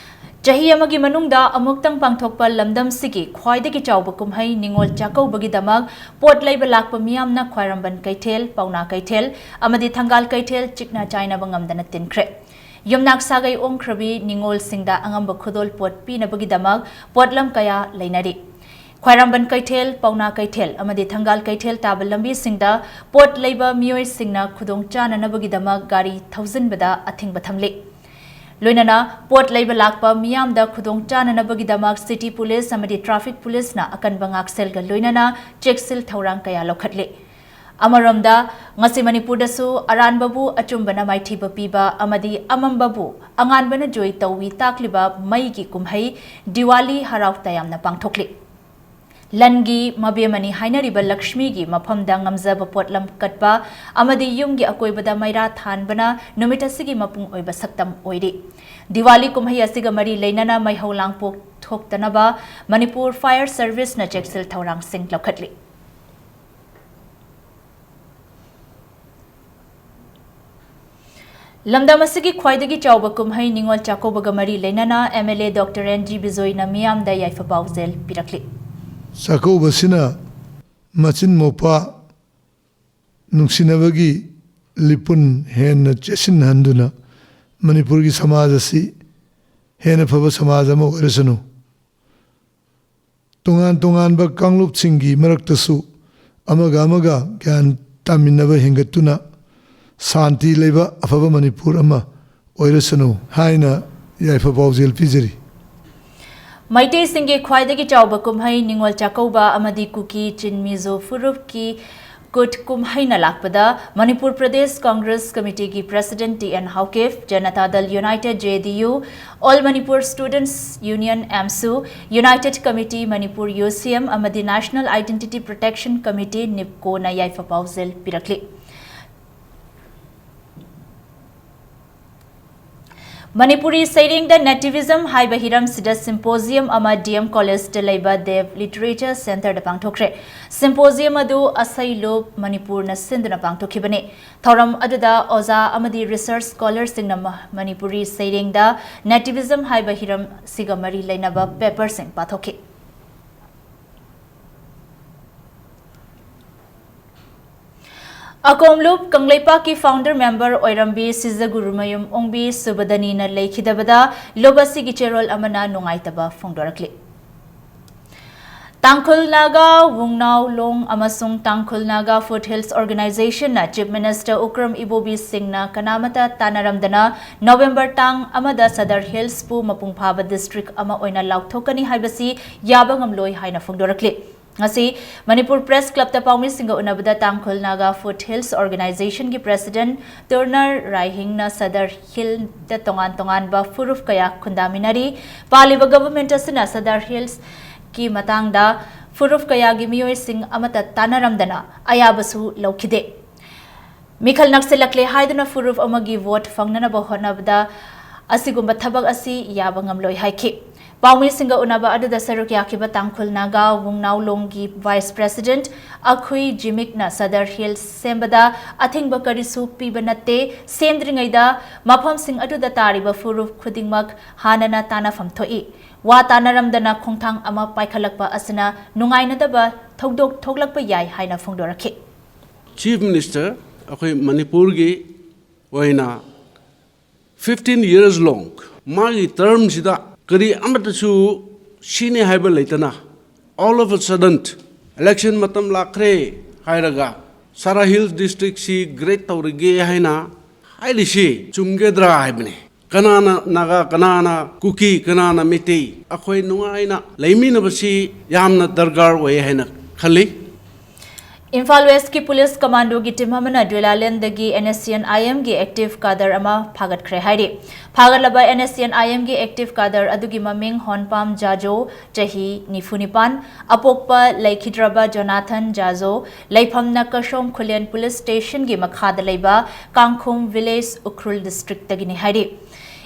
ꯆꯍꯤ ꯑꯃꯒꯤ ꯃꯅꯨꯡꯗ ꯑꯃꯨꯛꯇꯪ ꯄꯥꯡꯊꯣꯛꯄ ꯂꯝꯗꯝꯁꯤꯒꯤ ꯈ꯭ꯋꯥꯏꯗꯒꯤ ꯆꯥꯎꯕ ꯀꯨꯝꯍꯩ ꯅꯤꯉꯣꯜ ꯆꯥꯛꯀꯧꯕꯒꯤꯗꯃꯛ ꯄꯣꯠ ꯂꯩꯕ ꯂꯥꯛꯄ ꯃꯤꯌꯥꯝꯅ ꯈ꯭ꯋꯥꯏꯔꯝꯕꯟ ꯀꯩꯊꯦꯜ, ꯄꯥꯎꯅꯥ ꯀꯩꯊꯦꯜ ꯑꯃꯗꯤ ꯊꯪꯒꯥꯜ ꯀꯩꯊꯦꯜ ꯆꯤꯛꯅ ꯆꯥꯏꯅꯕ ꯉꯝꯗꯅ ꯇꯤꯟꯈ꯭ꯔꯦ꯫ ꯌꯨꯝꯅꯥꯛ ꯁꯥꯒꯩ ꯑꯣꯡꯈ꯭ꯔꯕꯤ ꯅꯤꯉꯣꯜꯁꯤꯡꯗ ꯑꯉꯝꯕ ꯈꯨꯗꯣꯜ ꯄꯣꯠ ꯄꯤꯅꯕꯒꯤꯗꯃꯛ ꯄꯣꯠꯂꯝ ꯀꯌꯥ ꯂꯩꯅꯔꯤ꯫ ꯈ꯭ꯋꯥꯏꯔꯝꯕꯟ ꯀꯩꯊꯦꯜ, ꯄꯥꯎꯅꯥ ꯀꯩꯊꯦꯜ ꯑꯃꯗꯤ ꯊꯪꯒꯥꯜ ꯀꯩꯊꯦꯜ ꯇꯥꯕ ꯂꯝꯕꯤꯁꯤꯡꯗ ꯄꯣꯠ ꯂꯩꯕ ꯃꯤꯑꯣꯏꯁꯤꯡꯅ ꯈꯨꯗꯣꯡ ꯆꯥꯅꯅꯕꯒꯤꯗꯃꯛ ꯒꯥꯔꯤ ꯊꯧꯖꯤꯟꯕꯗ ꯑꯊꯤꯡꯕ ꯊꯝꯂꯤ꯫ ꯂꯣꯏꯅꯅ ꯄꯣꯠ ꯂꯩꯕ ꯂꯥꯛꯄ ꯃꯤꯌꯥꯝꯗ ꯈꯨꯗꯣꯡ ꯆꯥꯅꯅꯕꯒꯤꯗꯃꯛ city police ꯑꯃꯗꯤ traffic policeꯅ ꯑꯀꯟꯕ ꯉꯥꯛꯁꯦꯜꯒ ꯂꯣꯏꯅꯅ ꯆꯦꯛꯁꯤꯜ ꯊꯧꯔꯥꯡ ꯀꯌꯥ ꯂꯧꯈꯠꯂꯤ꯫ ꯑꯃꯔꯣꯝꯗ, ꯉꯁꯤ ꯃꯅꯤꯄꯨꯔꯗꯁꯨ ꯑꯔꯥꯟꯕꯕꯨ ꯑꯆꯨꯝꯕꯅ ꯃꯥꯏꯊꯤꯕ ꯄꯤꯕ ꯑꯃꯗꯤ ꯑꯃꯝꯕꯕꯨ ꯑꯉꯥꯟꯕꯅ ꯖꯣꯏ ꯇꯧꯏ ꯇꯥꯛꯂꯤꯕ ꯃꯩꯒꯤ ꯀꯨꯝꯍꯩ ꯗꯤꯋꯥꯂꯤ ꯍꯔꯥꯎ ꯇꯌꯥꯝꯅ ꯄꯥꯡꯊꯣꯛꯂꯤ꯫ ꯂꯟꯒꯤ ꯃꯕꯦꯝꯃꯅꯤ ꯍꯥꯏꯅꯔꯤꯕ ꯂꯛꯁꯃꯤꯒꯤ ꯃꯐꯝꯗ ꯉꯝꯖꯕ ꯄꯣꯠꯂꯝ ꯀꯠꯄ ꯑꯃꯗꯤ ꯌꯨꯝꯒꯤ ꯑꯀꯣꯏꯕꯗ ꯃꯩꯔꯥ ꯊꯥꯟꯕꯅ ꯅꯨꯃꯤꯠ ꯑꯁꯤꯒꯤ ꯃꯄꯨꯡ ꯑꯣꯏꯕ ꯁꯛꯇꯝ ꯑꯣꯏꯔꯤ꯫ ꯗꯤꯋꯥꯂꯤ ꯀꯨꯝꯍꯩ ꯑꯁꯤꯒ ꯃꯔꯤ ꯂꯩꯅꯅ ꯃꯩꯍꯧ ꯂꯥꯡꯄꯣꯛ ꯊꯣꯛꯇꯅꯕ ꯃꯅꯤꯄꯨꯔ Fire Serviceꯅ ꯆꯦꯛꯁꯤꯜ ꯊꯧꯔꯥꯡꯁꯤꯡ ꯂꯧꯈꯠꯂꯤ꯫ ꯂꯝꯗꯝ ꯑꯁꯤꯒꯤ ꯈ꯭ꯋꯥꯏꯗꯒꯤ ꯆꯥꯎꯕ ꯀꯨꯝꯍꯩ ꯅꯤꯉꯣꯜ ꯆꯥꯛꯀꯧꯕꯒ ꯃꯔꯤ ꯂꯩꯅꯅ MLA Doctor N G ꯕꯤꯖꯣꯏꯅ ꯃꯤꯌꯥꯝꯗ ꯌꯥꯏꯐ ꯄꯥꯎꯖꯦꯜ ꯄꯤꯔꯛꯂꯤ꯫ ꯆꯥꯛꯀꯧꯕꯁꯤꯅ ꯃꯆꯤꯟ ꯃꯧꯄ꯭ꯋꯥ ꯅꯨꯡꯁꯤꯅꯕꯒꯤ ꯂꯤꯄꯨꯟ ꯍꯦꯟꯅ ꯆꯦꯠꯁꯤꯟꯍꯟꯗꯨꯅ ꯃꯅꯤꯄꯨꯔꯒꯤ ꯁꯃꯥꯖ ꯑꯁꯤ ꯍꯦꯟꯅ ꯐꯕ ꯁꯃꯥꯖ ꯑꯃ ꯑꯣꯏꯔꯁꯅꯨ꯫ ꯇꯣꯉꯥꯟ ꯇꯣꯉꯥꯟꯕ ꯀꯥꯡꯂꯨꯞꯁꯤꯡꯒꯤ ꯃꯔꯛꯇꯁꯨ ꯑꯃꯒ ꯑꯃꯒ ꯒ꯭ꯌꯥꯟ ꯇꯥꯃꯤꯟꯅꯕ ꯍꯦꯟꯒꯠꯇꯨꯅ ꯁꯥꯟꯇꯤ ꯂꯩꯕ ꯑꯐꯕ ꯃꯅꯤꯄꯨꯔ ꯑꯃ ꯑꯣꯏꯔꯁꯅꯨ ꯍꯥꯏꯅ ꯌꯥꯏꯐ ꯄꯥꯎꯖꯦꯜ ꯄꯤꯖꯔꯤ꯫ ꯃꯩꯇꯩꯁꯤꯡꯒꯤ ꯈ꯭ꯋꯥꯏꯗꯒꯤ ꯆꯥꯎꯕ ꯀꯨꯝꯍꯩ ꯅꯤꯉꯣꯜ ꯆꯥꯛꯀꯧꯕ ꯑꯃꯗꯤ ꯀꯨꯀꯤ ꯆꯤꯟ ꯃꯤꯖꯣ ꯐꯨꯔꯨꯞꯀꯤ ꯀꯨꯠ ꯀꯨꯝꯍꯩꯅ ꯂꯥꯛꯄꯗ ꯃꯅꯤꯄꯨꯔ ꯄ꯭ꯔꯗꯦꯁ ꯀꯪꯒ꯭ꯔꯦꯁ ꯀꯃꯤꯇꯤꯒꯤ president T N Haokip, Janata Dal united, J D U, all Manipur students union, ꯑꯦꯝꯁꯨ, united committee Manipur, U C M, ꯑꯃꯗꯤ ꯅꯦꯁꯅꯦꯜ ꯑꯥꯏꯗꯦꯟꯇꯤꯇꯤ ꯄ꯭ꯔꯣꯇꯦꯛꯁꯟ ꯀꯃꯤꯇꯤ, ꯅꯤꯞꯀꯣꯅ ꯌꯥꯏꯐ ꯄꯥꯎꯖꯦꯜ ꯄꯤꯔꯛꯂꯤ꯫ ꯃꯅꯤꯄꯨꯔꯤ ꯁꯩꯔꯦꯡꯗ ꯅꯦꯇꯤꯚꯤꯖꯝ ꯍꯥꯏꯕ ꯍꯤꯔꯝꯁꯤꯗ ꯁꯤꯝꯄꯣꯖꯤꯌꯝ ꯑꯃ ꯗꯤ ꯑꯦꯝ ꯀꯣꯂꯦꯖꯇ ꯂꯩꯕ ꯗꯦꯕ ꯂꯤꯇꯔꯦꯆꯔ ꯁꯦꯟꯇꯔꯗ ꯄꯥꯡꯊꯣꯛꯈ꯭ꯔꯦ꯫ ꯁꯤꯝꯄꯣꯖꯤꯌꯝ ꯑꯗꯨ ꯑꯁꯩꯂꯨꯞ ꯃꯅꯤꯄꯨꯔꯅ ꯁꯤꯟꯗꯨꯅ ꯄꯥꯡꯊꯣꯛꯈꯤꯕꯅꯤ꯫ ꯊꯧꯔꯝ ꯑꯗꯨꯗ ꯑꯣꯖꯥ ꯑꯃꯗꯤ ꯔꯤꯁꯔꯆ ꯁ꯭ꯀꯣꯂꯔꯁꯤꯡꯅ ꯃ-, ꯃꯅꯤꯄꯨꯔꯤ ꯁꯩꯔꯦꯡꯗ ꯅꯦꯇꯤꯚꯤꯖꯝ ꯍꯥꯏꯕ ꯍꯤꯔꯝꯁꯤꯒ ꯃꯔꯤ ꯂꯩꯅꯕ ꯄꯦꯄꯔꯁꯤꯡ ꯄꯥꯊꯣꯛꯈꯤ꯫ ꯑꯀꯣꯝꯂꯨꯞ ꯀꯪꯂꯩꯄꯥꯛꯀꯤ ꯐꯥꯎꯟꯗꯔ ꯃꯦꯝꯕꯔ ꯑꯣꯏꯔꯝꯕꯤ ꯁꯤꯖꯒꯨꯔꯨꯃꯌꯨꯝ ꯑꯣꯡꯕꯤ ꯁꯨꯕꯗꯅꯤꯅ ꯂꯩꯈꯤꯗꯕꯗ ꯂꯨꯞ ꯑꯁꯤꯒꯤ ꯆꯦꯔꯣꯜ ꯑꯃꯅ ꯅꯨꯡꯉꯥꯏꯇꯕ ꯐꯣꯡꯗꯣꯔꯛꯂꯤ꯫ ꯇꯥꯡꯈꯨꯜ ꯅꯥꯒꯥ ꯋꯨꯡꯅꯥꯎ ꯂꯣꯡ ꯑꯃꯁꯨꯡ ꯇꯥꯡꯈꯨꯜ ꯅꯥꯒꯥ ꯐꯨꯠ ꯍꯤꯜꯁ ꯑꯣꯔꯒꯅꯥꯏꯖꯦꯁꯟꯅ ꯆꯤꯐ ꯃꯤꯅꯤꯁꯇꯔ ꯎꯀ꯭ꯔꯝ ꯏꯕꯣꯕꯤ ꯁꯤꯡꯅ ꯀꯅꯥꯃꯠꯇ ꯇꯥꯟꯅꯔꯝꯗꯅ ꯅꯣꯕꯦꯝꯕꯔ ꯇꯥꯡ ꯑꯃꯗ ꯁꯗꯔ ꯍꯤꯜꯁꯄꯨ ꯃꯄꯨꯡ ꯐꯥꯕ ꯗꯤꯁꯇ꯭ꯔꯤꯛ ꯑꯃ ꯑꯣꯏꯅ ꯂꯥꯎꯊꯣꯛꯀꯅꯤ ꯍꯥꯏꯕꯁꯤ ꯌꯥꯕ ꯉꯝꯂꯣꯏ ꯍꯥꯏꯅ ꯐꯣꯡꯗꯣꯔꯛꯂꯤ꯫ ꯉꯁꯤ ꯃꯅꯤꯄꯨꯔ ꯄ꯭ꯔꯦꯁ ꯀ꯭ꯂꯕꯇ ꯄꯥꯎꯃꯤꯁꯤꯡꯒ ꯎꯅꯕꯗ ꯇꯥꯡꯈꯨꯜ Naga foot hills ꯑꯣꯔꯒꯅꯥꯏꯖꯦꯁꯟꯒꯤ president ꯇꯨꯔꯅꯔ ꯔꯥꯏꯍꯤꯡꯅ Sadar ꯍꯤꯜꯗ ꯇꯣꯉꯥꯟ ꯇꯣꯉꯥꯟꯕ ꯐꯨꯔꯨꯞ ꯀꯌꯥ ꯈꯨꯟꯗꯥꯃꯤꯟꯅꯔꯤ꯫ ꯄꯥꯜꯂꯤꯕ ꯒꯚꯔꯟꯃꯦꯟꯠ ꯑꯁꯤꯅ ꯁꯗꯔ ꯍꯤꯜꯁꯀꯤ ꯃꯇꯥꯡꯗ ꯐꯨꯔꯨꯞ ꯀꯌꯥꯒꯤ ꯃꯤꯑꯣꯏꯁꯤꯡ ꯑꯃꯠꯇ ꯇꯥꯟꯅꯔꯝꯗꯅ ꯑꯌꯥꯕꯁꯨ ꯂꯧꯈꯤꯗꯦ꯫ ꯃꯤꯈꯜ ꯅꯛꯁꯤꯜꯂꯛꯂꯦ ꯍꯥꯏꯗꯨꯅ ꯐꯨꯔꯨꯞ ꯑꯃꯒꯤ ꯚꯣꯠ ꯐꯪꯅꯅꯕ ꯍꯣꯠꯅꯕꯗ ꯑꯁꯤꯒꯨꯝꯕ ꯊꯕꯛ ꯑꯁꯤ ꯌꯥꯕ ꯉꯝꯂꯣꯏ ꯍꯥꯏꯈꯤ꯫ ꯄꯥꯎꯃꯤꯁꯤꯡꯒ ꯎꯅꯕ ꯑꯗꯨꯗ ꯁꯔꯨꯛ ꯌꯥꯈꯤꯕ ꯇꯥꯡꯈꯨꯜ Naga ꯋꯨꯡꯅꯥꯎ ꯂꯣꯡꯒꯤ vice president ꯑꯈꯨꯏ ꯖꯤꯃꯤꯛꯅ Sadar hills ꯁꯦꯝꯕꯗ ꯑꯊꯤꯡꯕ ꯀꯔꯤꯁꯨ ꯄꯤꯕ ꯅꯠꯇꯦ, ꯁꯦꯝꯗ꯭ꯔꯤꯉꯩꯗ ꯃꯐꯝꯁꯤꯡ ꯑꯗꯨꯗ ꯇꯥꯔꯤꯕ ꯐꯨꯔꯨꯞ ꯈꯨꯗꯤꯡꯃꯛ ꯍꯥꯟꯅꯅ ꯇꯥꯟꯅꯐꯝ ꯊꯣꯛꯏ꯫ ꯋꯥ ꯇꯥꯟꯅꯔꯝꯗꯅ ꯈꯣꯡꯊꯥꯡ ꯑꯃ ꯄꯥꯏꯈꯠꯂꯛꯄ ꯑꯁꯤꯅ ꯅꯨꯡꯉꯥꯏꯅꯗꯕ ꯊꯧꯗꯣꯛ ꯊꯣꯛꯂꯛꯄ ꯌꯥꯏ ꯍꯥꯏꯅ ꯐꯣꯡꯗꯣꯔꯛꯈꯤ꯫ ꯆꯤꯐ ꯃꯤꯅꯤꯁꯇꯔ ꯑꯩꯈꯣꯏ ꯃꯅꯤꯄꯨꯔꯒꯤ ꯑꯣꯏꯅ fifteen years long ꯃꯥꯒꯤ ꯇꯔꯝꯁꯤꯗ ꯀꯔꯤ ꯑꯃꯠꯇꯁꯨ ꯁꯤꯅꯤ ꯍꯥꯏꯕ ꯂꯩꯇꯅ, all of a sudden election ꯃꯇꯝ ꯂꯥꯛꯈ꯭ꯔꯦ ꯍꯥꯏꯔꯒ ꯁꯥꯔꯥ ꯍꯤꯜꯁ ꯗꯤꯁꯇ꯭ꯔꯤꯛꯁꯤ ꯒ꯭ꯔꯦꯠ ꯇꯧꯔꯒꯦ ꯍꯥꯏꯅ ꯍꯥꯏꯔꯤꯁꯤ ꯆꯨꯝꯒꯗ꯭ꯔꯥ ꯍꯥꯏꯕꯅꯤ꯫ ꯀꯅꯥꯅ ꯅꯥꯒꯥ, ꯀꯅꯥꯅ ꯀꯨꯀꯤ, ꯀꯅꯥꯅ ꯃꯤꯇꯩ? ꯑꯩꯈꯣꯏ ꯅꯨꯡꯉꯥꯏꯅ ꯂꯩꯃꯤꯟꯅꯕꯁꯤ ꯌꯥꯝꯅ ꯗꯔꯀꯥꯔ ꯑꯣꯏ ꯍꯥꯏꯅ ꯈꯜꯂꯤ꯫ ꯏꯝꯐꯥꯜ ꯋꯦꯁꯀꯤ ꯄꯨꯂꯤꯁ ꯀꯃꯥꯟꯗꯣꯒꯤ ꯇꯤꯝ ꯑꯃꯅ ꯗ꯭ꯋꯦꯂꯥꯂꯦꯟꯗꯒꯤ NSCN-IM-ꯒꯤ ꯑꯦꯛꯇꯤꯚ ꯀꯥꯗꯔ ꯑꯃ ꯐꯥꯒꯠꯈ꯭ꯔꯦ ꯍꯥꯏꯔꯤ꯫ ꯐꯥꯒꯠꯂꯕ NSCN-IM-ꯒꯤ ꯑꯦꯛꯇꯤꯚ ꯀꯥꯗꯔ ꯑꯗꯨꯒꯤ ꯃꯃꯤꯡ ꯍꯣꯟꯄꯥꯝ ꯖꯥꯖꯣ, ꯆꯍꯤ ꯅꯤꯐꯨ ꯅꯤꯄꯥꯟ, ꯑꯄꯣꯛꯄ ꯂꯩꯈꯤꯗ꯭ꯔꯕ ꯖꯣꯅꯥꯊꯟ ꯖꯥꯖꯣ, ꯂꯩꯐꯝꯅ ꯀꯁꯣꯝ ꯈꯨꯂꯦꯟ ꯄꯨꯂꯤꯁ ꯁ꯭ꯇꯦꯁꯟꯒꯤ ꯃꯈꯥꯗ ꯂꯩꯕ ꯀꯥꯡꯈꯨꯝ ꯚꯤꯂꯦꯖ, ꯎꯈ꯭ꯔꯨꯜ ꯗꯤꯁꯇ꯭ꯔꯤꯛꯇꯒꯤꯅꯤ ꯍꯥꯏꯔꯤ꯫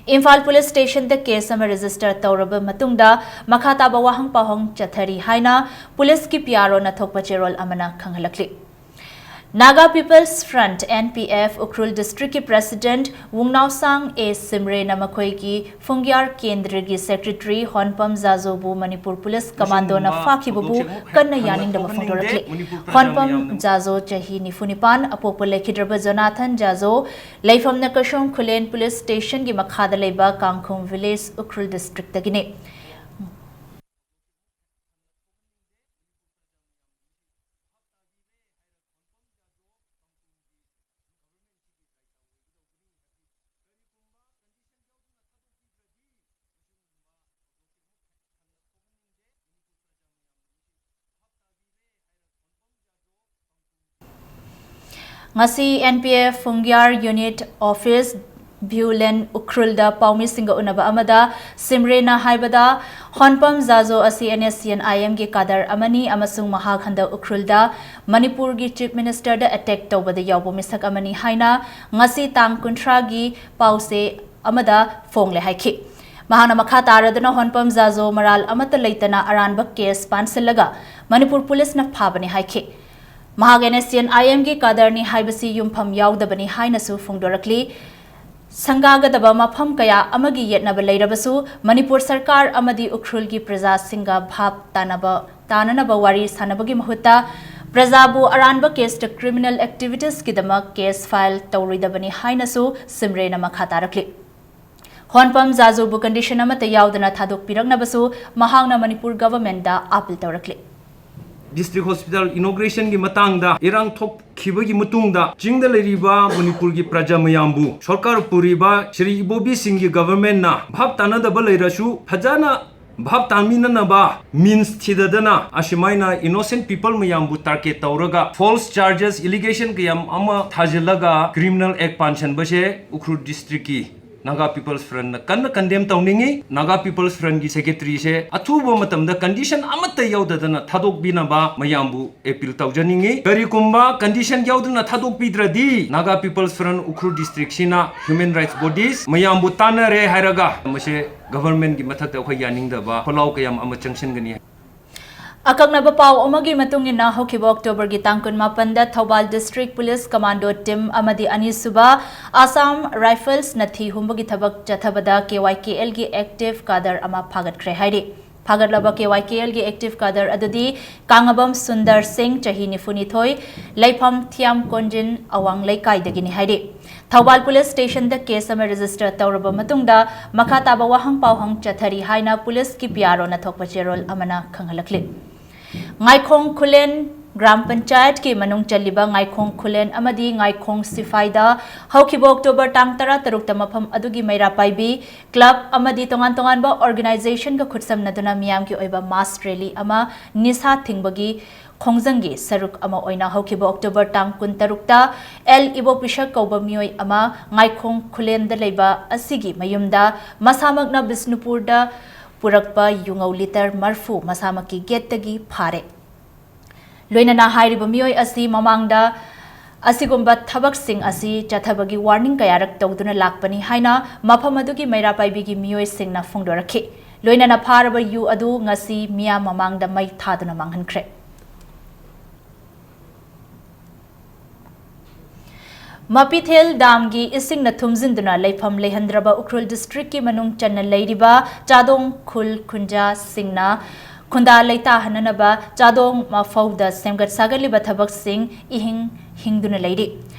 ꯏꯝꯐꯥꯜ ꯄꯨꯂꯤꯁ ꯁ꯭ꯇꯦꯁꯟꯗ ꯀꯦꯁ ꯑꯃ ꯔꯦꯖꯤꯁꯇꯔ ꯇꯧꯔꯕ ꯃꯇꯨꯡꯗ ꯃꯈꯥ ꯇꯥꯕ ꯋꯥꯍꯪ ꯄꯥꯎꯍꯪ ꯆꯠꯊꯔꯤ ꯍꯥꯏꯅ ꯄꯨꯂꯤꯁꯀꯤ PROꯅ ꯊꯣꯛꯄ ꯆꯦꯔꯣꯜ ꯑꯃꯅ ꯈꯪꯍꯜꯂꯛꯂꯤ꯫ Naga People's Front, NPF, Ukhrul ꯗꯤꯁꯇ꯭ꯔꯤꯛꯀꯤ ꯄ꯭ꯔꯦꯁꯤꯗꯦꯟꯠ ꯋꯨꯡꯅꯥꯎꯁꯥꯡ ꯑꯦ ꯁꯤꯝꯔꯦꯅ ꯃꯈꯣꯏꯒꯤ ꯐꯨꯡꯒ꯭ꯌꯥꯔ ꯀꯦꯟꯗ꯭ꯔꯒꯤ ꯁꯦꯀ꯭ꯔꯦꯇꯔꯤ ꯍꯣꯟꯄꯝ ꯖꯥꯖꯣꯕꯨ ꯃꯅꯤꯄꯨꯔ ꯄꯨꯂꯤꯁ ꯀꯃꯥꯟꯗꯣꯅ ꯐꯥꯈꯤꯕꯕꯨ ꯀꯟꯅ ꯌꯥꯅꯤꯡꯗꯕ ꯐꯣꯡꯗꯣꯔꯛꯂꯤ꯫ ꯍꯣꯟꯄꯝ ꯖꯥꯖꯣ ꯆꯍꯤ ꯅꯤꯐꯨ ꯅꯤꯄꯥꯟ, ꯑꯄꯣꯛꯄ ꯂꯩꯈꯤꯗ꯭ꯔꯕ ꯖꯣꯅꯥꯊꯟ ꯖꯥꯖꯣ, ꯂꯩꯐꯝꯅ ꯀꯁꯣꯝ ꯈꯨꯂꯦꯟ ꯄꯨꯂꯤꯁ ꯁ꯭ꯇꯦꯁꯟꯒꯤ ꯃꯈꯥꯗ ꯂꯩꯕ ꯀꯥꯡꯈꯨꯝ ꯚꯤꯂꯦꯖ, ꯎꯈ꯭ꯔꯨꯜ ꯗꯤꯁꯇ꯭ꯔꯤꯛꯇꯒꯤꯅꯤ꯫ ꯉꯁꯤ NPF ꯐꯨꯡꯒ꯭ꯌꯥꯔ ꯌꯨꯅꯤꯠ ꯑꯣꯐꯤꯁ ꯚ꯭ꯌꯨꯂꯦꯟ ꯎꯈ꯭ꯔꯨꯜꯗ ꯄꯥꯎꯃꯤꯁꯤꯡꯒ ꯎꯅꯕ ꯑꯃꯗ ꯁꯤꯝꯔꯦꯅ ꯍꯥꯏꯕꯗ, ꯍꯣꯟꯄꯝ ꯖꯥꯖꯣ ꯑꯁꯤ NSCN-IMꯒꯤ ꯀꯥꯗꯔ ꯑꯃꯅꯤ ꯑꯃꯁꯨꯡ ꯃꯍꯥꯛ ꯍꯟꯗꯛ ꯎꯈ꯭ꯔꯨꯜꯗ ꯃꯅꯤꯄꯨꯔꯒꯤ ꯆꯤꯐ ꯃꯤꯅꯤꯁꯇꯔꯗ ꯑꯦꯇꯦꯛ ꯇꯧꯕꯗ ꯌꯥꯎꯕ ꯃꯤꯁꯛ ꯑꯃꯅꯤ ꯍꯥꯏꯅ ꯉꯁꯤ ꯇꯥꯡ ꯀꯨꯟꯊ꯭ꯔꯥꯒꯤ ꯄꯥꯎꯆꯦ ꯑꯃꯗ ꯐꯣꯡꯂꯦ ꯍꯥꯏꯈꯤ꯫ ꯃꯍꯥꯛꯅ ꯃꯈꯥ ꯇꯥꯔꯗꯨꯅ ꯍꯣꯟꯄꯝ ꯖꯥꯖꯣ ꯃꯔꯥꯜ ꯑꯃꯠꯇ ꯂꯩꯇꯅ ꯑꯔꯥꯟꯕ ꯀꯦꯁ ꯄꯥꯟꯁꯤꯜꯂꯒ ꯃꯅꯤꯄꯨꯔ ꯄꯨꯂꯤꯁꯅ ꯐꯥꯕꯅꯤ ꯍꯥꯏꯈꯤ꯫ ꯃꯍꯥꯛ NSCN-IMꯒꯤ ꯀꯥꯗꯔꯅꯤ ꯍꯥꯏꯕꯁꯤ ꯌꯨꯝꯐꯝ ꯌꯥꯎꯗꯕꯅꯤ ꯍꯥꯏꯅꯁꯨ ꯐꯣꯡꯗꯣꯔꯛꯂꯤ꯫ ꯁꯪꯒꯥꯒꯗꯕ ꯃꯐꯝ ꯀꯌꯥ ꯑꯃꯒꯤ ꯌꯦꯠꯅꯕ ꯂꯩꯔꯕꯁꯨ ꯃꯅꯤꯄꯨꯔ ꯁꯔꯀꯥꯔ ꯑꯃꯗꯤ ꯎꯈ꯭ꯔꯨꯜꯒꯤ ꯄ꯭ꯔꯖꯥꯁꯤꯡꯒ ꯚꯥꯞ ꯇꯥꯅꯕ, ꯇꯥꯅꯅꯕ ꯋꯥꯔꯤ ꯁꯥꯅꯕꯒꯤ ꯃꯍꯨꯠꯇ ꯄ꯭ꯔꯖꯥꯕꯨ ꯑꯔꯥꯟꯕ ꯀꯦꯁꯇ ꯀ꯭ꯔꯤꯃꯤꯅꯦꯜ ꯑꯦꯛꯇꯤꯚꯤꯇꯤꯁꯀꯤꯗꯃꯛ ꯀꯦꯁ ꯐꯥꯏꯜ ꯇꯧꯔꯣꯏꯗꯕꯅꯤ ꯍꯥꯏꯅꯁꯨ ꯁꯤꯝꯔꯦꯅ ꯃꯈꯥ ꯇꯥꯔꯛꯂꯤ꯫ ꯍꯣꯟꯄꯝ ꯖꯥꯖꯨꯕꯨ ꯀꯟꯗꯤꯁꯟ ꯑꯃꯠꯇ ꯌꯥꯎꯗꯅ ꯊꯥꯗꯣꯛꯄꯤꯔꯛꯅꯕꯁꯨ ꯃꯍꯥꯛꯅ ꯃꯅꯤꯄꯨꯔ ꯒꯚꯔꯟꯃꯦꯟꯠꯇ ꯑꯥꯄꯤꯜ ꯇꯧꯔꯛꯂꯤ꯫ District Hospital inaugurationꯒꯤ ꯃꯇꯥꯡꯗ ꯏꯔꯥꯡ ꯊꯣꯛꯈꯤꯕꯒꯤ ꯃꯇꯨꯡꯗ ꯆꯤꯡꯗ ꯂꯩꯔꯤꯕ ꯃꯅꯤꯄꯨꯔꯒꯤ ꯄ꯭ꯔꯖꯥ ꯃꯌꯥꯝꯕꯨ ꯁꯔꯀꯥꯔ ꯄꯨꯔꯤꯕ ꯁ꯭ꯔꯤ ꯏꯕꯣꯕꯤ ꯁꯤꯡꯒꯤ governmentꯅ ꯚꯥꯞ ꯇꯥꯅꯗꯕ ꯂꯩꯔꯁꯨ ꯐꯖꯅ ꯚꯥꯞ ꯇꯥꯃꯤꯟꯅꯅꯕ means ꯊꯤꯗꯗꯅ ꯑꯁꯨꯃꯥꯏꯅ innocent people ꯃꯌꯥꯝꯕꯨ target ꯇꯧꯔꯒ false charges, allegation ꯀꯌꯥ ꯑꯃ ꯊꯥꯖꯤꯜꯂꯒ criminal act ꯄꯥꯟꯁꯟꯕꯁꯦ Ukhrul districtꯀꯤ Naga People's Frontꯅ ꯀꯟꯅ condemn ꯇꯧꯅꯤꯡꯉꯤ꯫ Naga People's Frontꯒꯤ secretaryꯁꯦ ꯑꯊꯨꯕ ꯃꯇꯝꯗ condition ꯑꯃꯠꯇ ꯌꯥꯎꯗꯗꯅ ꯊꯥꯗꯣꯛꯄꯤꯅꯕ ꯃꯌꯥꯝꯕꯨ appeal ꯇꯧꯖꯅꯤꯡꯉꯤ꯫ ꯀꯔꯤꯒꯨꯝꯕ condition ꯌꯥꯎꯗꯅ ꯊꯥꯗꯣꯛꯄꯤꯗ꯭ꯔꯗꯤ Naga People's Front Ukhrul districtꯁꯤꯅ human rights bodies ꯃꯌꯥꯝꯕꯨ ꯇꯥꯟꯅꯔꯦ ꯍꯥꯏꯔꯒ ꯃꯁꯦ governmentꯀꯤ ꯃꯊꯛꯇ ꯑꯩꯈꯣꯏ ꯌꯥꯅꯤꯡꯗꯕ ꯈꯣꯜꯂꯥꯎ ꯀꯌꯥ ꯑꯃ ꯆꯪꯁꯤꯟꯒꯅꯤ꯫ ꯑꯀꯛꯅꯕ ꯄꯥꯎ ꯑꯃꯒꯤ ꯃꯇꯨꯡ ꯏꯟꯅ, ꯍꯧꯈꯤꯕ Octoberꯒꯤ ꯇꯥꯡ ꯀꯨꯟꯃꯥꯄꯟꯗ Thoubal District Police Commando Team ꯑꯃꯗꯤ ꯑꯅꯤꯁꯨꯕ Assam Riflesꯅ ꯊꯤ ꯍꯨꯝꯕꯒꯤ ꯊꯕꯛ ꯆꯠꯊꯕꯗ KYKLꯒꯤ active cadre ꯑꯃ ꯐꯥꯒꯠꯈ꯭ꯔꯦ ꯍꯥꯏꯔꯤ꯫ ꯐꯥꯒꯠꯂꯕ KYKLꯒꯤ active cadre ꯑꯗꯨꯗꯤ ꯀꯥꯡꯉꯕꯝ ꯁꯨꯟꯗꯔ ꯁꯤꯡ, ꯆꯍꯤ ꯅꯤꯐꯨꯅꯤꯊꯣꯏ, ꯂꯩꯐꯝ ꯊꯤꯌꯥꯝ ꯀꯣꯟꯖꯤꯟ, ꯑꯋꯥꯡ ꯂꯩꯀꯥꯏꯗꯒꯤꯅꯤ ꯍꯥꯏꯔꯤ꯫ ꯊꯧꯕꯥꯜ Police Stationꯗ case ꯑꯃ register ꯇꯧꯔꯕ ꯃꯇꯨꯡꯗ ꯃꯈꯥ ꯇꯥꯕ ꯋꯥꯍꯪ ꯄꯥꯎꯍꯪ ꯆꯠꯊꯔꯤ ꯍꯥꯏꯅ policeꯀꯤ PROꯅ ꯊꯣꯛꯄ ꯆꯦꯔꯣꯜ ꯑꯃꯅ ꯈꯪꯍꯜꯂꯛꯂꯤ꯫ ꯉꯥꯏꯈꯣꯡ ꯈꯨꯂꯦꯟ ꯒ꯭ꯔꯥꯝ ꯄꯟꯆꯥꯌꯠꯀꯤ ꯃꯅꯨꯡ ꯆꯜꯂꯤꯕ ꯉꯥꯏꯈꯣꯡ ꯈꯨꯂꯦꯟ ꯑꯃꯗꯤ ꯉꯥꯏꯈꯣꯡ ꯁꯤꯐꯥꯏꯗ ꯍꯧꯈꯤꯕ October ꯇꯥꯡ ꯇꯔꯥꯇꯔꯨꯛꯇ ꯃꯐꯝ ꯑꯗꯨꯒꯤ ꯃꯩꯔꯥ ꯄꯥꯏꯕꯤ club ꯑꯃꯗꯤ ꯇꯣꯉꯥꯟ ꯇꯣꯉꯥꯟꯕ organizationꯒ ꯈꯨꯠꯁꯝꯅꯗꯨꯅ ꯃꯤꯌꯥꯝꯒꯤ ꯑꯣꯏꯕ mass rally ꯑꯃ ꯅꯤꯁꯥ ꯊꯤꯡꯕꯒꯤ ꯈꯣꯡꯖꯪꯒꯤ ꯁꯔꯨꯛ ꯑꯃ ꯑꯣꯏꯅ ꯍꯧꯈꯤꯕ October ꯇꯥꯡ ꯀꯨꯟꯇꯔꯨꯛꯇ ꯑꯦꯜ ꯏꯕꯣꯄꯤꯁꯛ ꯀꯧꯕ ꯃꯤꯑꯣꯏ ꯑꯃ ꯉꯥꯏꯈꯣꯡ ꯈꯨꯂꯦꯟꯗ ꯂꯩꯕ ꯑꯁꯤꯒꯤ ꯃꯌꯨꯝꯗ ꯃꯁꯥꯃꯛꯅ ꯕꯤꯁꯅꯨꯄꯨꯔꯗ ꯄꯨꯔꯛꯄ ꯌꯨꯉꯧ litre ꯃꯔꯐꯨ ꯃꯁꯥꯃꯛꯀꯤ gateꯇꯒꯤ ꯐꯥꯔꯦ꯫ ꯂꯣꯏꯅꯅ ꯍꯥꯏꯔꯤꯕ ꯃꯤꯑꯣꯏ ꯑꯁꯤ ꯃꯃꯥꯡꯗ ꯑꯁꯤꯒꯨꯝꯕ ꯊꯕꯛꯁꯤꯡ ꯑꯁꯤ ꯆꯠꯊꯕꯒꯤ warning ꯀꯌꯥꯔꯛ ꯇꯧꯗꯨꯅ ꯂꯥꯛꯄꯅꯤ ꯍꯥꯏꯅ ꯃꯐꯝ ꯑꯗꯨꯒꯤ ꯃꯩꯔꯥ ꯄꯥꯏꯕꯤꯒꯤ ꯃꯤꯑꯣꯏꯁꯤꯡꯅ ꯐꯣꯡꯗꯣꯔꯛꯈꯤ꯫ ꯂꯣꯏꯅꯅ ꯐꯥꯔꯕ ꯌꯨ ꯑꯗꯨ ꯉꯁꯤ ꯃꯤꯌꯥꯝ ꯃꯃꯥꯡꯗ ꯃꯩ ꯊꯥꯗꯨꯅ ꯃꯥꯡꯍꯟꯈ꯭ꯔꯦ꯫ ꯃꯄꯤꯊꯦꯜ dam ꯒꯤ ꯏꯁꯤꯡꯅ ꯊꯨꯝꯖꯤꯟꯗꯨꯅ ꯂꯩꯐꯝ ꯂꯩꯍꯟꯗ꯭ꯔꯕ ꯎꯈ꯭ꯔꯨꯜ district ꯀꯤ ꯃꯅꯨꯡ ꯆꯟꯅ ꯂꯩꯔꯤꯕ ꯆꯥꯗꯣꯡ ꯈꯨꯜ ꯈꯨꯟꯖꯥꯁꯤꯡꯅ ꯈꯨꯟꯗꯥ ꯂꯩꯇꯥꯍꯟꯅꯅꯕ ꯆꯥꯗꯣꯡ ꯃꯐꯧꯗ ꯁꯦꯝꯒꯠ ꯁꯥꯒꯠꯂꯤꯕ ꯊꯕꯛꯁꯤꯡ ꯏꯍꯤꯡ ꯍꯤꯡꯗꯨꯅ ꯂꯩꯔꯤ꯫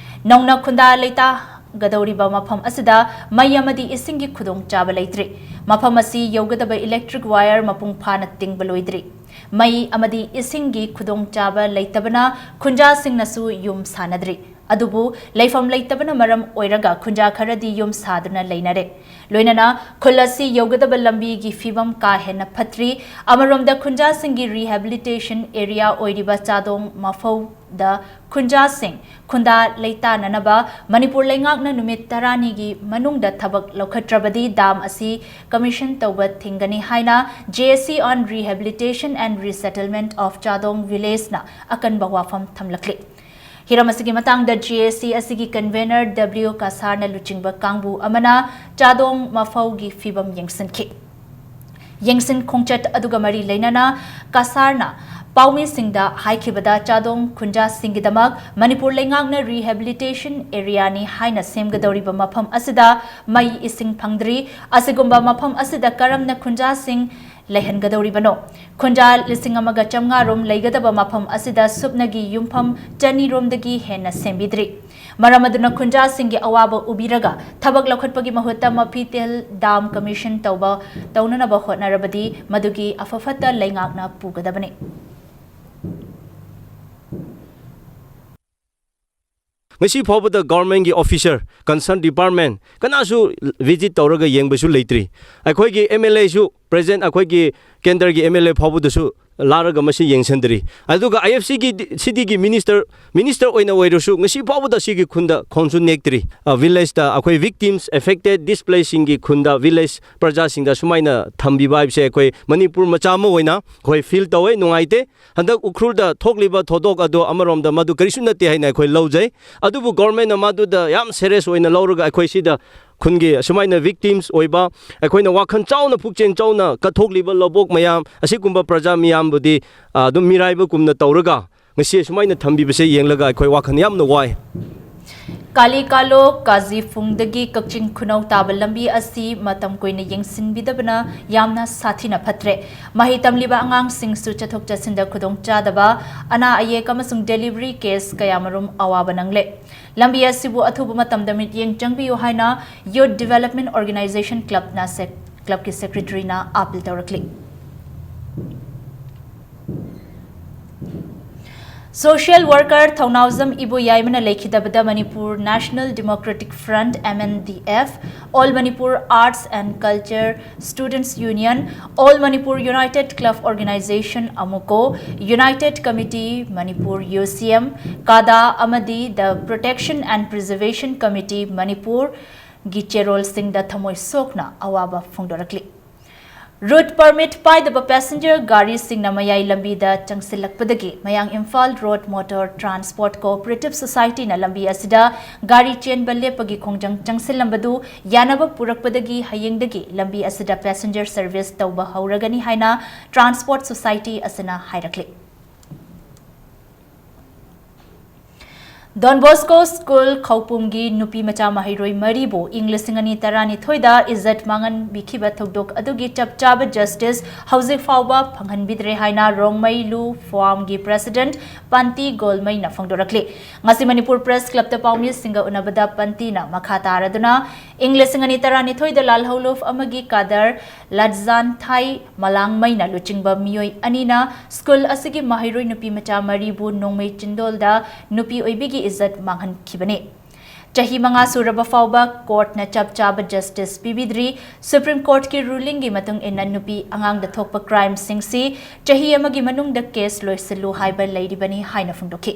ꯅꯧꯅ ꯈꯨꯟꯗꯥ ꯂꯩꯇꯥꯒꯗꯧꯔꯤꯕ ꯃꯐꯝ ꯑꯁꯤꯗ ꯃꯩ ꯑꯃꯗꯤ ꯏꯁꯤꯡꯒꯤ ꯈꯨꯗꯣꯡꯆꯥꯕ ꯂꯩꯇ꯭ꯔꯤ꯫ ꯃꯐꯝ ꯑꯁꯤ ꯌꯧꯒꯗꯕ electric wire ꯃꯄꯨꯡ ꯐꯥꯅ ꯇꯤꯡꯕ ꯂꯣꯏꯗ꯭ꯔꯤ꯫ ꯃꯩ ꯑꯃꯗꯤ ꯏꯁꯤꯡꯒꯤ ꯈꯨꯗꯣꯡꯆꯥꯕ ꯂꯩꯇꯕꯅ ꯈꯨꯟꯖꯥꯁꯤꯡꯅꯁꯨ ꯌꯨꯝ ꯁꯥꯅꯗ꯭ꯔꯤ꯫ ꯑꯗꯨꯕꯨ ꯂꯩꯐꯝ ꯂꯩꯇꯕꯅ ꯃꯔꯝ ꯑꯣꯏꯔꯒ ꯈꯨꯟꯖꯥ ꯈꯔꯗꯤ ꯌꯨꯝ ꯁꯥꯗꯨꯅ ꯂꯩꯅꯔꯦ꯫ ꯂꯣꯏꯅꯅ ꯈꯨꯜ ꯑꯁꯤ ꯌꯧꯒꯗꯕ ꯂꯝꯕꯤꯒꯤ ꯐꯤꯕꯝ ꯀꯥ ꯍꯦꯟꯅ ꯐꯠꯇ꯭ꯔꯤ꯫ ꯑꯃꯔꯣꯝꯗ ꯈꯨꯟꯖꯥꯁꯤꯡꯒꯤ rehabilitation area ꯑꯣꯏꯔꯤꯕ ꯆꯥꯗꯣꯡ ꯃꯐꯧꯗ ꯈꯨꯟꯖꯥꯁꯤꯡ ꯈꯨꯟꯗꯥ ꯂꯩꯇꯥꯅꯅꯕ ꯃꯅꯤꯄꯨꯔ ꯂꯩꯉꯥꯛꯅ ꯅꯨꯃꯤꯠ ꯇꯔꯥꯅꯤꯒꯤ ꯃꯅꯨꯡꯗ ꯊꯕꯛ ꯂꯧꯈꯠꯇ꯭ꯔꯕꯗꯤ dam ꯑꯁꯤ commission ꯇꯧꯕ ꯊꯤꯡꯒꯅꯤ ꯍꯥꯏꯅ J A C on Rehabilitation and Resettlement of Chadong Village ꯅ ꯑꯀꯟꯕ ꯋꯥꯐꯝ ꯊꯝꯂꯛꯂꯤ꯫ ꯍꯤꯔꯝ ꯑꯁꯤꯒꯤ ꯃꯇꯥꯡꯗ J A C ꯑꯁꯤꯒꯤ convener W ꯀꯁꯥꯔꯅ ꯂꯨꯆꯤꯡꯕ ꯀꯥꯡꯕꯨ ꯑꯃꯅ ꯆꯥꯗꯣꯡ ꯃꯐꯧꯒꯤ ꯐꯤꯕꯝ ꯌꯦꯡꯁꯤꯟꯈꯤ꯫ ꯌꯦꯡꯁꯤꯟ ꯈꯣꯡꯆꯠ ꯑꯗꯨꯒ ꯃꯔꯤ ꯂꯩꯅꯅ ꯀꯁꯥꯔꯅ ꯄꯥꯎꯃꯤꯁꯤꯡꯗ ꯍꯥꯏꯈꯤꯕꯗ ꯆꯥꯗꯣꯡ ꯈꯨꯟꯖꯥꯁꯤꯡꯒꯤꯗꯃꯛ ꯃꯅꯤꯄꯨꯔ ꯂꯩꯉꯥꯛꯅ rehabilitation area ꯅꯤ ꯍꯥꯏꯅ ꯁꯦꯝꯒꯗꯧꯔꯤꯕ ꯃꯐꯝ ꯑꯁꯤꯗ ꯃꯩ ꯏꯁꯤꯡ ꯐꯪꯗ꯭ꯔꯤ꯫ ꯑꯁꯤꯒꯨꯝꯕ ꯃꯐꯝ ꯑꯁꯤꯗ ꯀꯔꯝꯅ ꯈꯨꯟꯖꯥꯁꯤꯡ ꯂꯩꯍꯟꯒꯗꯧꯔꯤꯕꯅꯣ? ꯈꯨꯟꯖꯥ ꯂꯤꯁꯤꯡ ꯑꯃꯒ ꯆꯥꯝꯃꯉꯥ ꯔꯣꯝ ꯂꯩꯒꯗꯕ ꯃꯐꯝ ꯑꯁꯤꯗ ꯁꯨꯞꯅꯒꯤ ꯌꯨꯝꯐꯝ ꯆꯅꯤ ꯔꯣꯝꯗꯒꯤ ꯍꯦꯟꯅ ꯁꯦꯝꯕꯤꯗ꯭ꯔꯤ꯫ ꯃꯔꯝ ꯑꯗꯨꯅ ꯈꯨꯟꯖꯥꯁꯤꯡꯒꯤ ꯑꯋꯥꯕ ꯎꯕꯤꯔꯒ ꯊꯕꯛ ꯂꯧꯈꯠꯄꯒꯤ ꯃꯍꯨꯠꯇ ꯃꯐꯤꯇꯦꯜ dam commission ꯇꯧꯕ, ꯇꯧꯅꯅꯕ ꯍꯣꯠꯅꯔꯕꯗꯤ ꯃꯗꯨꯒꯤ ꯑꯐ ꯐꯠꯇ ꯂꯩꯉꯥꯛꯅ ꯄꯨꯒꯗꯕꯅꯤ꯫ ꯉꯁꯤ ꯐꯥꯎꯕꯗ government ꯀꯤ officer, concern department ꯀꯅꯥꯁꯨ visit ꯇꯧꯔꯒ ꯌꯦꯡꯕꯁꯨ ꯂꯩꯇ꯭ꯔꯤ꯫ ꯑꯩꯈꯣꯏꯒꯤ M L A ꯁꯨ present, ꯑꯩꯈꯣꯏꯒꯤ ꯀꯦꯟꯗ꯭ꯔꯒꯤ M L A ꯐꯥꯎꯕꯗꯁꯨ ꯂꯥꯛꯂꯒ ꯃꯁꯤ ꯌꯦꯡꯁꯤꯟꯗ꯭ꯔꯤ꯫ ꯑꯗꯨꯒ I F C ꯒꯤ, city ꯒꯤ minister, minister ꯑꯣꯏꯅ ꯑꯣꯏꯔꯁꯨ ꯉꯁꯤ ꯐꯥꯎꯕꯗ ꯁꯤꯒꯤ ꯈꯨꯟꯗ ꯈꯣꯡꯁꯨ ꯅꯦꯛꯇ꯭ꯔꯤ꯫ ꯑ, village ꯇ ꯑꯩꯈꯣꯏ victims, affected, displaced ꯁꯤꯡꯒꯤ ꯈꯨꯟꯗ, village ꯄ꯭ꯔꯖꯥꯁꯤꯡꯗ ꯁꯨꯃꯥꯏꯅ ꯊꯝꯕꯤꯕ ꯍꯥꯏꯕꯁꯦ ꯑꯩꯈꯣꯏ ꯃꯅꯤꯄꯨꯔ ꯃꯆꯥ ꯑꯃ ꯑꯣꯏꯅ ꯑꯩꯈꯣꯏ feel ꯇꯧꯋꯦ, ꯅꯨꯡꯉꯥꯏꯇꯦ꯫ ꯍꯟꯗꯛ ꯎꯈ꯭ꯔꯨꯜꯗ ꯊꯣꯛꯂꯤꯕ ꯊꯧꯗꯣꯛ ꯑꯗꯣ ꯑꯃꯔꯣꯝꯗ ꯃꯗꯨ ꯀꯔꯤꯁꯨ ꯅꯠꯇꯦ ꯍꯥꯏꯅ ꯑꯩꯈꯣꯏ ꯂꯧꯖꯩ꯫ ꯑꯗꯨꯕꯨ government ꯅ ꯃꯗꯨꯗ ꯌꯥꯝ serious ꯑꯣꯏꯅ ꯂꯧꯔꯒ ꯑꯩꯈꯣꯏ ꯁꯤꯗ ꯈꯨꯟꯒꯤ ꯑꯁꯨꯃꯥꯏꯅ victims ꯑꯣꯏꯕ, ꯑꯩꯈꯣꯏꯅ ꯋꯥꯈꯜ ꯆꯥꯎꯅ, ꯄꯨꯛꯆꯦꯜ ꯆꯥꯎꯅ ꯀꯠꯊꯣꯛꯂꯤꯕ ꯂꯧꯕꯨꯛ ꯃꯌꯥꯝ, ꯑꯁꯤꯒꯨꯝꯕ ꯄ꯭ꯔꯖꯥ ꯃꯤꯌꯥꯝꯕꯨꯗꯤ, ꯑ, ꯑꯗꯨꯝ ꯃꯤꯔꯥꯏꯕꯒꯨꯝꯅ ꯇꯧꯔꯒ ꯉꯁꯤ ꯑꯁꯨꯃꯥꯏꯅ ꯊꯝꯕꯤꯕꯁꯦ ꯌꯦꯡꯂꯒ ꯑꯩꯈꯣꯏ ꯋꯥꯈꯜ ꯌꯥꯝꯅ ꯋꯥꯏ꯫ ꯀꯥꯂꯤ ꯀꯥꯂꯣ ꯀꯥꯖꯤꯐꯨꯡꯗꯒꯤ ꯀꯛꯆꯤꯡ ꯈꯨꯅꯧ ꯇꯥꯕ ꯂꯝꯕꯤ ꯑꯁꯤ ꯃꯇꯝ ꯀꯨꯏꯅ ꯌꯦꯡꯁꯤꯟꯕꯤꯗꯕꯅ ꯌꯥꯝꯅ ꯁꯥꯊꯤꯅ ꯐꯠꯇ꯭ꯔꯦ꯫ ꯃꯍꯩ ꯇꯝꯂꯤꯕ ꯑꯉꯥꯡꯁꯤꯡꯁꯨ ꯆꯠꯊꯣꯛ ꯆꯠꯁꯤꯟꯗ ꯈꯨꯗꯣꯡꯆꯥꯗꯕ, ꯑꯅꯥ ꯑꯌꯦꯛ ꯑꯃꯁꯨꯡ delivery case ꯀꯌꯥꯃꯔꯨꯝ ꯑꯋꯥꯕ ꯅꯪꯂꯦ꯫ ꯂꯝꯕꯤ ꯑꯁꯤꯕꯨ ꯑꯊꯨꯕ ꯃꯇꯝꯗ ꯃꯤꯠꯌꯦꯡ ꯆꯪꯕꯤꯌꯨ ꯍꯥꯏꯅ Youth Development Organisation Club ꯅ sec-, club ꯀꯤ secretary ꯅ appeal ꯇꯧꯔꯛꯂꯤ꯫ Social worker Thounaojam ꯏꯕꯣꯌꯥꯏꯃꯅ ꯂꯩꯈꯤꯗꯕꯗ Manipur National Democratic Front, M N D F, All Manipur Arts and Culture Students Union, All Manipur United Club Organization, AMUCO, United Committee Manipur, U C M, CADA ꯑꯃꯗꯤ The Protection and Preservation Committee Manipur ꯒꯤ ꯆꯦꯔꯣꯜꯁꯤꯡꯗ ꯊꯃꯣꯏ ꯁꯣꯛꯅ ꯑꯋꯥꯕ ꯐꯣꯡꯗꯣꯔꯛꯂꯤ꯫ Route permit ꯄꯥꯏꯗꯕ passenger ꯒꯥꯔꯤꯁꯤꯡꯅ ꯃꯌꯥꯏ ꯂꯝꯕꯤꯗ ꯆꯪꯁꯤꯜꯂꯛꯄꯗꯒꯤ ꯃꯌꯥꯡ Imphal Road Motor Transport Cooperative Society ꯅ ꯂꯝꯕꯤ ꯑꯁꯤꯗ ꯒꯥꯔꯤ ꯆꯦꯟꯕ ꯂꯦꯞꯄꯒꯤ ꯈꯣꯡꯖꯪ ꯆꯪꯁꯤꯜꯂꯝꯕꯗꯨ ꯌꯥꯅꯕ ꯄꯨꯔꯛꯄꯗꯒꯤ ꯍꯌꯦꯡꯗꯒꯤ ꯂꯝꯕꯤ ꯑꯁꯤꯗ passenger service ꯇꯧꯕ ꯍꯧꯔꯒꯅꯤ ꯍꯥꯏꯅ Transport Society ꯑꯁꯤꯅ ꯍꯥꯏꯔꯛꯂꯤ꯫ Don Bosco School ꯈꯧꯄꯨꯝꯒꯤ ꯅꯨꯄꯤ ꯃꯆꯥ ꯃꯍꯩꯔꯣꯏ ꯃꯔꯤꯕꯨ ꯏꯪ ꯂꯤꯁꯤꯡ ꯑꯅꯤ ꯇꯔꯥꯅꯤꯊꯣꯏꯗ ꯏꯖꯠ ꯃꯥꯡꯍꯟꯕꯤꯈꯤꯕ ꯊꯧꯗꯣꯛ ꯑꯗꯨꯒꯤ ꯆꯞ ꯆꯥꯕ justice ꯍꯧꯖꯤꯛ ꯐꯥꯎꯕ ꯐꯪꯍꯟꯕꯤꯗ꯭ꯔꯦ ꯍꯥꯏꯅ ꯔꯣꯡꯃꯩ ꯂꯨ ꯐꯣꯔꯝꯒꯤ president ꯄꯥꯟꯇꯤ ꯒꯣꯜꯃꯩꯅ ꯐꯣꯡꯗꯣꯔꯛꯂꯤ꯫ ꯉꯁꯤ ꯃꯅꯤꯄꯨꯔ Press Club ꯇ ꯄꯥꯎꯃꯤꯁꯤꯡꯒ ꯎꯅꯕꯗ ꯄꯟꯇꯤꯅ ꯃꯈꯥ ꯇꯥꯔꯗꯨꯅ ꯏꯪ ꯂꯤꯁꯤꯡ ꯑꯅꯤ ꯇꯔꯥꯅꯤꯊꯣꯏꯗ ꯂꯥꯜꯍꯧꯂꯨꯞ ꯑꯃꯒꯤ ꯀꯥꯗꯔ ꯂꯥꯠꯖꯥꯟꯊꯥꯏ ꯃꯂꯥꯡꯃꯩꯅ ꯂꯨꯆꯤꯡꯕ ꯃꯤꯑꯣꯏ ꯑꯅꯤꯅ ꯁ꯭ꯀꯨꯜ ꯑꯁꯤꯒꯤ ꯃꯍꯩꯔꯣꯏ ꯅꯨꯄꯤ ꯃꯆꯥ ꯃꯔꯤꯕꯨ ꯅꯣꯡꯃꯩ ꯆꯤꯟꯗꯣꯜꯗ ꯅꯨꯄꯤ ꯑꯣꯏꯕꯤꯒꯤ ꯏꯖꯠ ꯃꯥꯡꯍꯟꯈꯤꯕꯅꯤ꯫ ꯆꯍꯤ ꯃꯉꯥ ꯁꯨꯔꯕ ꯐꯥꯎꯕ court ꯅ ꯆꯞ ꯆꯥꯕ justice ꯄꯤꯕꯤꯗ꯭ꯔꯤ꯫ Supreme Court ꯀꯤ ruling ꯒꯤ ꯃꯇꯨꯡ ꯏꯟꯅ ꯅꯨꯄꯤ ꯑꯉꯥꯡꯗ ꯊꯣꯛꯄ crime ꯁꯤꯡꯁꯤ ꯆꯍꯤ ꯑꯃꯒꯤ ꯃꯅꯨꯡꯗ case ꯂꯣꯏꯁꯤꯜꯂꯨ ꯍꯥꯏꯕ ꯂꯩꯔꯤꯕꯅꯤ ꯍꯥꯏꯅ ꯐꯣꯡꯗꯣꯛꯈꯤ꯫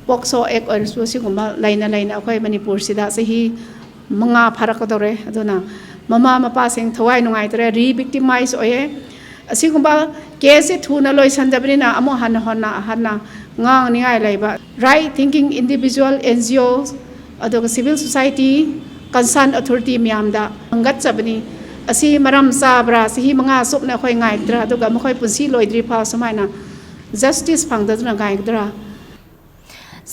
POCSO Act ꯑꯣꯏꯔꯁꯨ ꯁꯤꯒꯨꯝꯕ ꯂꯩꯅ ꯂꯩꯅ ꯑꯩꯈꯣꯏ ꯃꯅꯤꯄꯨꯔꯁꯤꯗ ꯆꯍꯤ ꯃꯉꯥ ꯐꯥꯔꯛꯀꯗꯧꯔꯦ꯫ ꯑꯗꯨꯅ ꯃꯃꯥ ꯃꯄꯥꯁꯤꯡ ꯊꯋꯥꯏ ꯅꯨꯡꯉꯥꯏꯇ꯭ꯔꯦ, re-victimize ꯑꯣꯏꯌꯦ꯫ ꯑꯁꯤꯒꯨꯝꯕ case ꯁꯦ ꯊꯨꯅ ꯂꯣꯏꯁꯟꯗꯕꯅꯤꯅ ꯑꯃꯨꯛ ꯍꯟꯅ ꯍꯟꯅ ꯍꯟꯅ ꯉꯥꯡꯅꯤꯡꯉꯥꯏ ꯂꯩꯕ꯫ Right thinking individual, N G Os, ꯑꯗꯨꯒ civil society, concern authority ꯃꯌꯥꯝꯗ ꯈꯪꯒꯠꯆꯕꯅꯤ꯫ ꯑꯁꯤ ꯃꯔꯝ ꯆꯥꯕ꯭ꯔꯥ? ꯆꯍꯤ ꯃꯉꯥ ꯆꯨꯞꯅ ꯑꯩꯈꯣꯏ ꯉꯥꯏꯒꯗ꯭ꯔꯥ? ꯑꯗꯨꯒ ꯃꯈꯣꯏ ꯄꯨꯟꯁꯤ ꯂꯣꯏꯗ꯭ꯔꯤ ꯐꯥꯎ ꯁꯨꯃꯥꯏꯅ justice ꯐꯪꯗꯗꯨꯅ ꯉꯥꯏꯒꯗ꯭ꯔꯥ?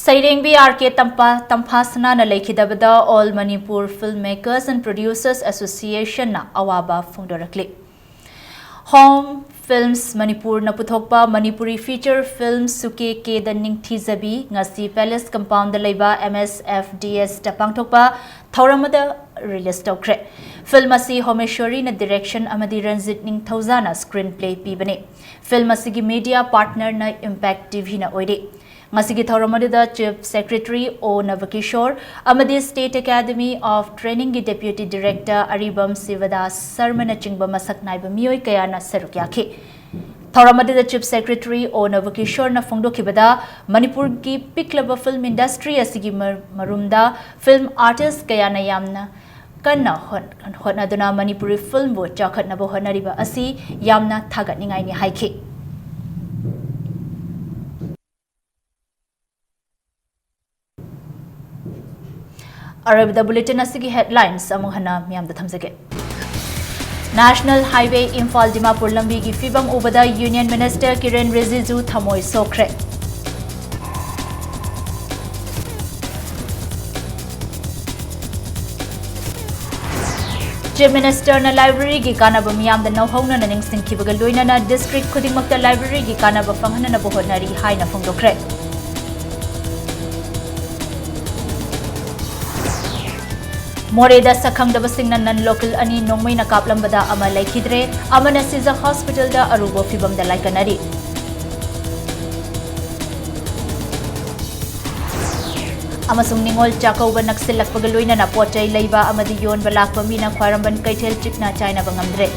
ꯁꯩꯔꯦꯡꯕꯤ R K Tampha-, ꯇꯝꯐꯥꯁꯅꯥꯅ ꯂꯩꯈꯤꯗꯕꯗ All Manipur Filmmakers and Producers Association ꯅ ꯑꯋꯥꯕ ꯐꯣꯡꯗꯣꯔꯛꯂꯤ꯫ Home Films ꯃꯅꯤꯄꯨꯔꯅ ꯄꯨꯊꯣꯛꯄ ꯃꯅꯤꯄꯨꯔꯤ feature film ꯁꯨꯀꯦ ꯀꯦꯗ ꯅꯤꯡꯊꯤꯖꯕꯤ ꯉꯁꯤ Palace Compound ꯗ ꯂꯩꯕ M S F D S ꯇ ꯄꯥꯡꯊꯣꯛꯄ ꯊꯧꯔꯝ ꯑꯃꯗ ꯔꯤꯂꯤꯖ ꯇꯧꯈ꯭ꯔꯦ꯫ ꯐꯤꯜꯝ ꯑꯁꯤ ꯍꯣꯃꯦꯁ꯭ꯋꯔꯤꯅ ꯗꯤꯔꯦꯛꯁꯟ ꯑꯃꯗꯤ ꯔꯟꯖꯤꯠ ꯅꯤꯡꯊꯧꯖꯥꯅ ꯁ꯭ꯀ꯭ꯔꯤꯟ ꯄ꯭ꯂꯦ ꯄꯤꯕꯅꯤ꯫ ꯐꯤꯜꯝ ꯑꯁꯤꯒꯤ ꯃꯤꯗꯤꯌꯥ ꯄꯥꯔꯠꯅꯔꯅ ꯏꯝꯄꯦꯛ ꯇꯤꯚꯤꯅ ꯑꯣꯏꯔꯤ꯫ ꯉꯁꯤꯒꯤ ꯊꯧꯔꯝ ꯑꯗꯨꯗ ꯆꯤꯐ ꯁꯦꯀ꯭ꯔꯦꯇꯔꯤ ꯑꯣ ꯅꯕꯀꯤꯁꯣꯔ ꯑꯃꯗꯤ ꯁ꯭ꯇꯦꯠ ꯑꯦꯀꯥꯗꯃꯤ ꯑꯣꯐ ꯇ꯭ꯔꯦꯅꯤꯡꯒꯤ ꯗꯦꯄ꯭ꯌꯨꯇꯤ ꯗꯤꯔꯦꯛꯇꯔ ꯑꯔꯤꯕꯝ ꯁꯤꯕꯗꯥꯁ ꯁꯔꯃꯅꯆꯤꯡꯕ ꯃꯁꯛ ꯅꯥꯏꯕ ꯃꯤꯑꯣꯏ ꯀꯌꯥꯅ ꯁꯔꯨꯛ ꯌꯥꯈꯤ꯫ ꯊꯧꯔꯝ ꯑꯗꯨꯗ ꯆꯤꯐ ꯁꯦꯀ꯭ꯔꯦꯇꯔꯤ ꯑꯣ ꯅꯕꯀꯤꯁꯣꯔꯅ ꯐꯣꯡꯗꯣꯛꯈꯤꯕꯗ, ꯃꯅꯤꯄꯨꯔꯒꯤ ꯄꯤꯛꯂꯕ ꯐꯤꯜꯝ ꯏꯟꯗꯁꯇ꯭ꯔꯤ ꯑꯁꯤꯒꯤ ꯃꯔ-, ꯃꯔꯨꯝꯗ ꯐꯤꯜꯝ ꯑꯥꯔꯇꯤꯁ ꯀꯌꯥꯅ ꯌꯥꯝꯅ ꯀꯟꯅ ꯍꯣꯠ-, ꯍꯣꯠꯅꯗꯨꯅ ꯃꯅꯤꯄꯨꯔꯤ ꯐꯤꯜꯝꯕꯨ ꯆꯥꯎꯈꯠꯅꯕ ꯍꯣꯠꯅꯔꯤꯕ ꯑꯁꯤ ꯌꯥꯝꯅ ꯊꯥꯒꯠꯅꯤꯡꯉꯥꯏꯅꯤ ꯍꯥꯏꯈꯤ꯫ ꯑꯔꯣꯏꯕꯗ ꯕꯨꯂꯦꯇꯤꯟ ꯑꯁꯤꯒꯤ ꯍꯦꯗꯂꯥꯏꯟꯁ ꯑꯃꯨꯛ ꯍꯟꯅ ꯃꯤꯌꯥꯝꯗ ꯊꯝꯖꯒꯦ꯫ ꯅꯦꯁꯅꯦꯜ ꯍꯥꯏꯋꯦ ꯏꯝꯐꯥꯜ ꯗꯤꯃꯥꯄꯨꯔ ꯂꯝꯕꯤꯒꯤ ꯐꯤꯕꯝ ꯎꯕꯗ ꯌꯨꯅꯤꯌꯟ ꯃꯤꯅꯤꯁꯇꯔ ꯀꯤꯔꯦꯟ ꯔꯤꯖꯤꯖꯨ ꯊꯃꯣꯏ ꯁꯣꯛꯈ꯭ꯔꯦ꯫ ꯆꯤꯐ ꯃꯤꯅꯤꯁꯇꯔꯅ ꯂꯥꯏꯕ꯭ꯔꯦꯔꯤꯒꯤ ꯀꯥꯟꯅꯕ ꯃꯤꯌꯥꯝꯗ ꯅꯧꯍꯧꯅꯅ ꯅꯤꯡꯁꯤꯡꯈꯤꯕꯒ ꯂꯣꯏꯅꯅ ꯗꯤꯁꯇ꯭ꯔꯤꯛ ꯈꯨꯗꯤꯡꯃꯛꯇ ꯂꯥꯏꯕ꯭ꯔꯦꯔꯤꯒꯤ ꯀꯥꯟꯅꯕ ꯐꯪꯍꯟꯅꯅꯕ ꯍꯣꯠꯅꯔꯤ ꯍꯥꯏꯅ ꯐꯣꯡꯗꯣꯛꯈ꯭ꯔꯦ꯫ ꯃꯣꯔꯦꯗ ꯁꯛꯈꯪꯗꯕꯁꯤꯡꯅ ꯅꯟ ꯂꯣꯀꯦꯜ ꯑꯅꯤ ꯅꯣꯡꯃꯩꯅ ꯀꯥꯞꯂꯝꯕꯗ ꯑꯃ ꯂꯩꯈꯤꯗ꯭ꯔꯦ, ꯑꯃꯅ ꯁꯤꯖ ꯍꯣꯁꯄꯤꯇꯥꯜꯗ ꯑꯔꯨꯕ ꯐꯤꯚꯝꯗ ꯂꯥꯏꯀꯠꯅꯔꯤ꯫ ꯑꯃꯁꯨꯡ ꯅꯤꯉꯣꯜ ꯆꯥꯛꯀꯧꯕ ꯅꯛꯁꯤꯜꯂꯛꯄꯒ ꯂꯣꯏꯅꯅ ꯄꯣꯠ ꯆꯩ ꯂꯩꯕ ꯑꯃꯗꯤ ꯌꯣꯟꯕ ꯂꯥꯛꯄ ꯃꯤꯅ ꯈ꯭ꯋꯥꯏꯔꯝꯕꯟ ꯀꯩꯊꯦꯜ ꯆꯤꯛꯅ ꯆꯥꯏꯅꯕ ꯉꯝꯗ꯭ꯔꯦ꯫